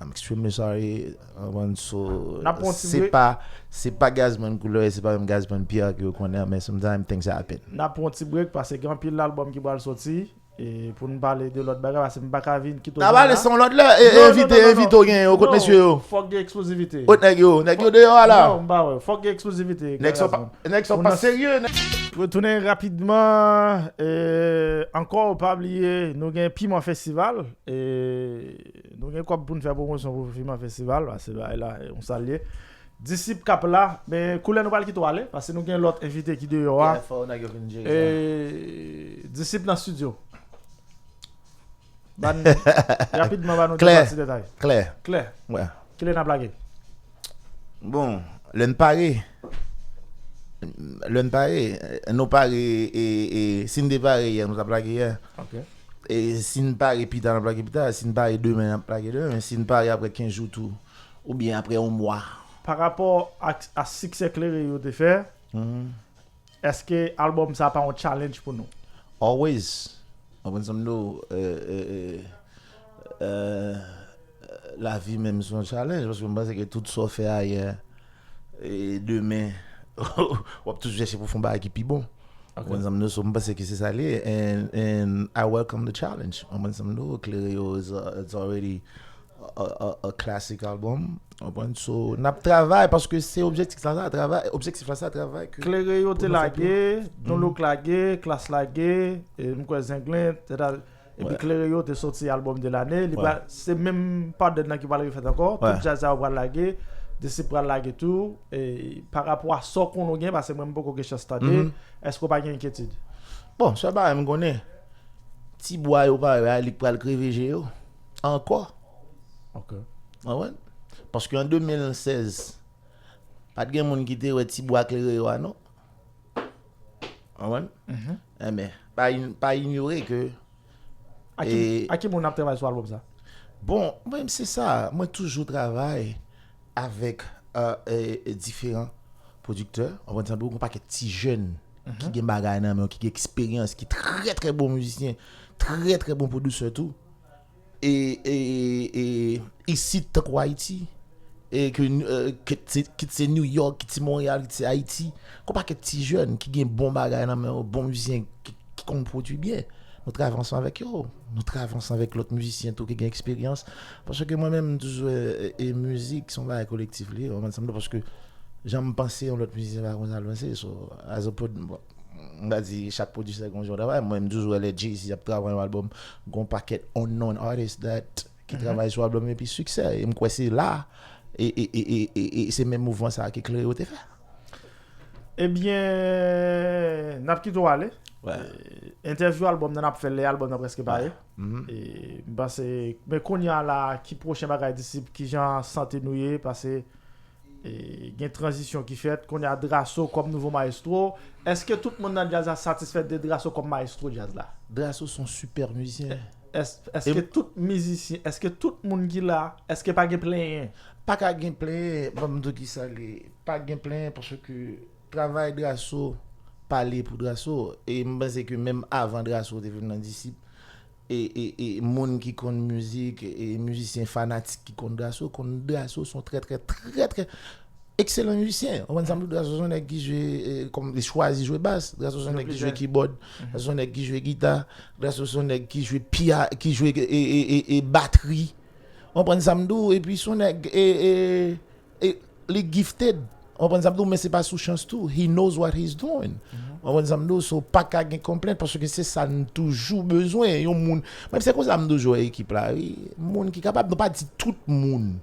I'm extremely sorry. Ou konprann? So, se pa, se pa Gazzman koulè, se pa menm Gazzman Pierre ke yo konnen, men sometimes things happen. N ap pran yon ti break, paske gen anpil albòm ki pral soti. E pou n pale de lòt bagay, paske m pa ka vin kite w la. N a pale san lòt lè. E, non, non, envite, non, non, envite w genyen yo, kot mesye yo? Fòk gen eksklizivite. Kot nèg yo? Nèg yo deyò a la. Non, m pa wè. Fòk gen eksklizivite. Nèg sa pa, nèg sa pa serye. Retounen rapidman, e, ankò, pa bliye, nou gen Piman Festival. E, nou gen kòb pou n fè pwomosyon pou Piman Festival, paske bagay la, e, yon sa l ye. Disip k ap la, men koulè nou pral kite w ale, paske nou gen lòt envite ki deyò a. Yeah, fò nèg yo vin jere sa. E, Disip nan estidyo. Ban, rapidman, ban nou de twa ti detay. Klè. Klè. Wè. Kilè n ap lage? Bon, lè n pare. Lè n pare, nou pare, e, e, si n te pare yè, nou t ap lage yè. Ok. E si n pare pita, n ap lage pita. Si n pare demen, n ap lage demen. Si n pare apre kenz jou tou, oubyen apre yon mwa. Pa rapò a, a siksè Klere yo te fè, èske albòm sa pa yon challenge pou nou? Always. Ou konprann sa m di w, e, e, e, e, lavi menm se yon challenge, paske m panse ke tout sa w fè ayè, e, demen, w ap toujou chèche pou fè yon bagay ki pi bon. Ok. Ou konprann sa m di w, so m panse ke se sa l ye, and, and I welcome the challenge. Ou konprann sa m di w, Klere yo is, uh, it's already a, a, a classic album. Ou konprann? So, n ap travay, paske se objektif la, sa, travay, objektif la, sa, travay ke Klere yo te lage, Don Look lage, Klass lage, e m kwè Zenglen, et cetera. Epi Klere yo te soti albòm de lane, li pral, se menm pattern nan ki pral refèt ankò, tout djaz sa yo pral lage, Disip pral lage tou, e pa rapò a sa w konnen w gen, paske mwen m poko gen chans tande, èske w pa gen enkyetid? Bon, sèl bagay m konnen, ti bwa yo pa wè a, li k pral kreve je yo. Ankò. Ok. Ou konprann? Paske an de mil sèz, pa t gen moun ki te wè ti bwa Klere yo a, non. Ou konprann? Enben, pa in-, pa inyore ke, a ki, e, a ki moun ap travay sou albòm sa? Bon, mwen, se sa. Mwen toujou travay avèk, e, e, e, diferan pwodiktè. Ou konprann sa m di w, yon pakèt ti jèn ki gen bagay nan men yo, ki gen eksperyans, ki trè, trè bon mizisyen, trè, trè bon pwodisè tou. E, e, e, isit, tankou Ayiti, e ke, e, kit se, kit se New York, kit se Montréal, kit se Ayiti, gon pakèt ti jèn ki gen bon bagay nan men yo, bon mizisyen ki, ki konn pwodui byen. Nou travay ansanm avèk yo. Nou travay ansanm avèk lòt mizisyen tou ki gen eksperyans. Paske mwen menm, m toujou, e, e, e mizik, se yon bagay kolektif li ye, ou konprann sa m di w, paske jan m panse, yon lòt mizisyen pa konn sa l panse. So, as a prod-, bon, m ka di chak pwodisè gen yon jan travay. Mwen, m toujou wè lè Jay-Z ap travay yon albòm, gon pakèt unknown artist that ki travay sou albòm epi siksè. E m kwè se la, e, e, e, e, e, e se menm mouvman sa a ke Klere yo te fè. Ebyen, n ap kite w ale. E, entèvyou albòm nan n ap fè lè albòm nan prèske pare. E, m panse, men kounye a la, ki pwochen bagay Disip, kijan sante nou ye, paske e, gen tranzisyon ki fèt. Kounye a Drasso kòm nouvo mayestwo. Èske tout moun nan djaz la satisfè de Drasso kòm mayestwo djaz la? Drasso se yon sipè mizisyen. Èske tout mizisyen, èske tout moun ki la, èske pa gen plenyen? Pa ka gen plenyen, ban m di w kisa li ye. Pa gen plenyen paske travay Drasso pale pou Drasso. E m panse ke menm avan Drasso te vin nan Disip, e, e, e moun ki konn mizik, e mizisyen fanatik ki konn Drasso, konn Drasso se yon trè, trè, trè, trè ekselan mizisyen. Ou konprann sa m di w? Drasso se yon nèg ki jwe, e, kòm li chwazi jwe bas. Drasso se yon nèg ki jwe kibòd. Drasso se yon nèg ki jwe gita. Drasso se yon nèg ki jwe pya, ki jwe e, e, e, e batri. Ou konprann sa m di w? Epi se yon nèg e, e, e, li gifted. Ou konprann sa m di w? Men se pa sou chans tou. He knows what he's doing. Ou konprann sa m di w? So pa ka gen konplent paske se sa n toujou bezwen. Yon moun, menm se konsa m toujou wè ekip la, wi. Moun ki kapab, nou pa di tout moun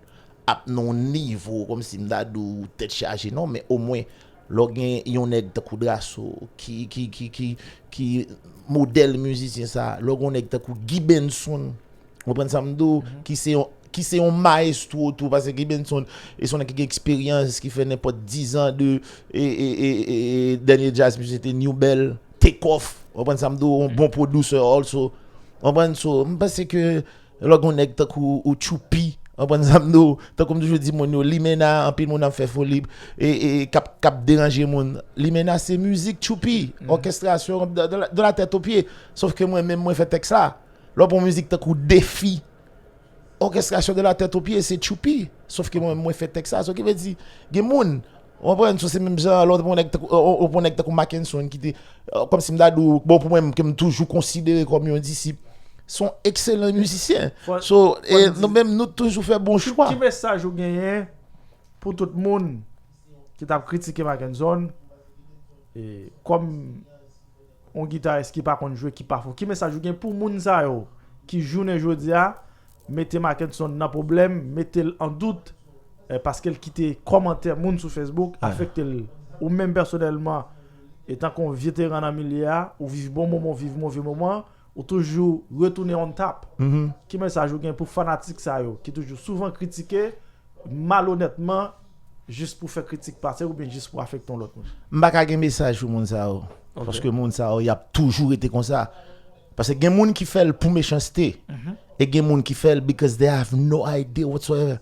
ap nan yon nivo kòmsi m ta di w tèt chaje non, men omwen lè w gen yon nèg tankou Drasso ki, ki, ki, ki, ki modèl mizisyen sa, lè w gen yon nèg tankou Guy Benson, ou konprann sa m di w, ki se yon ki se yon mayestwo tou, paske Guy Benson e se yon nèg ki gen eksperyans, ki fè nenpòt dizan de e, e, e, e, dènye djaz misye te New Bell, Take Off, ou konprann sa m di w, yon bon producer also, ou konprann? So m panse ke lè w gen yon nèg tankou ou Tchoupi, ou konprann sa m di w, tankou m toujou di moun yo, Limena, anpil moun ap fè foli e, e k ap, k ap deranje moun. Limena se mizik Tchoupi, òkestrasyon de, de, de la tèt o pye. Sòf ke mwen menm mwen fè tèks la. Lè w pran mizik tankou Defi, òkestrasyon de la tèt o pye se Tchoupi. Sòf ke mwen menm mwen fè tèks la. So ki vle di, gen moun, ou konprann, so se menm jan lè w pran nèg tankou, ou pran nèg tankou Mackenson ki te, kòmsi m ta di w, bon, pou mwen menm ke m toujou konsidere kòm yon disip, se yon ekselan mizisyen. So e, nou menm nou toujou fè bon chwa. Ki mesaj ou genyen pou tout moun ki t ap kritike Mackenson e, kòm yon gitaris ki pa konn jwe, ki pa fò? Ki mesaj ou gen pou moun sa yo ki jounen jodi a mete Mackenson nan pwoblèm, mete l an dout, eh, paske l kite kòmantè moun sou Facebook afekte l? Ou menm pèsonèlman, etanke yon veteran nan milye a, ou viv bon moman, ou viv move moman, ou toujou retounen on top. Ki mesaj ou gen pou fanatik sa yo ki toujou souvan kritike malonètman, jis pou fè kritik pase oubyen jis pou afekte yon lòt moun? M pa ka gen mesaj pou moun sa yo. Paske moun sa yo y ap toujou rete konsa. Paske gen moun ki fè l pou mechanste e gen moun ki fè l because they have no idea whatsoever.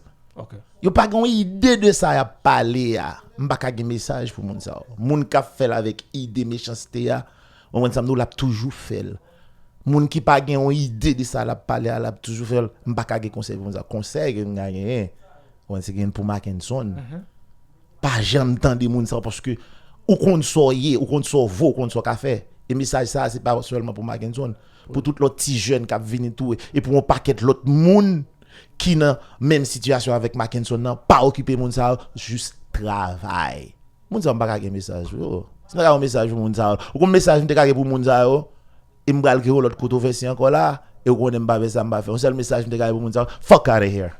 Yo pa gen yon ide de sa y ap pale a. M pa ka gen mesaj pou moun sa yo. Moun k ap fè l avèk ide mechanste a, ou konprann sa m di w, l ap toujou fè l. Moun ki pa gen yon ide de sa l ap pale a, l ap toujou fè l. M pa ka gen konsèy pou moun sa yo. Konsèy ke m ka genyen, ou konprann, se gen pou Mackenson. Pa janm tande moun sa yo paske ou konn sa w ye, ou konn sa w vo, ou konn sa w ka fè. E mesaj sa a se pa sèlman pou Mackenson, pou tout lòt ti jèn k ap vini tou e pou yon pakèt lòt moun ki nan menm sitiyasyon avèk Mackenson nan, pa okipe moun sa yo, jis travay. Moun sa yo m pa ka gen mesaj pou yo. Si m ta ka gen yon mesaj pou moun sa yo, ou konn mesaj m te ka gen pou moun sa yo, e m pral gen yon lòt kontwovèsi ankò la, e ou konnen m pa fè sa, m pa fè. Yon sèl mesaj m te ka gen pou moun sa yo, fuck out of here.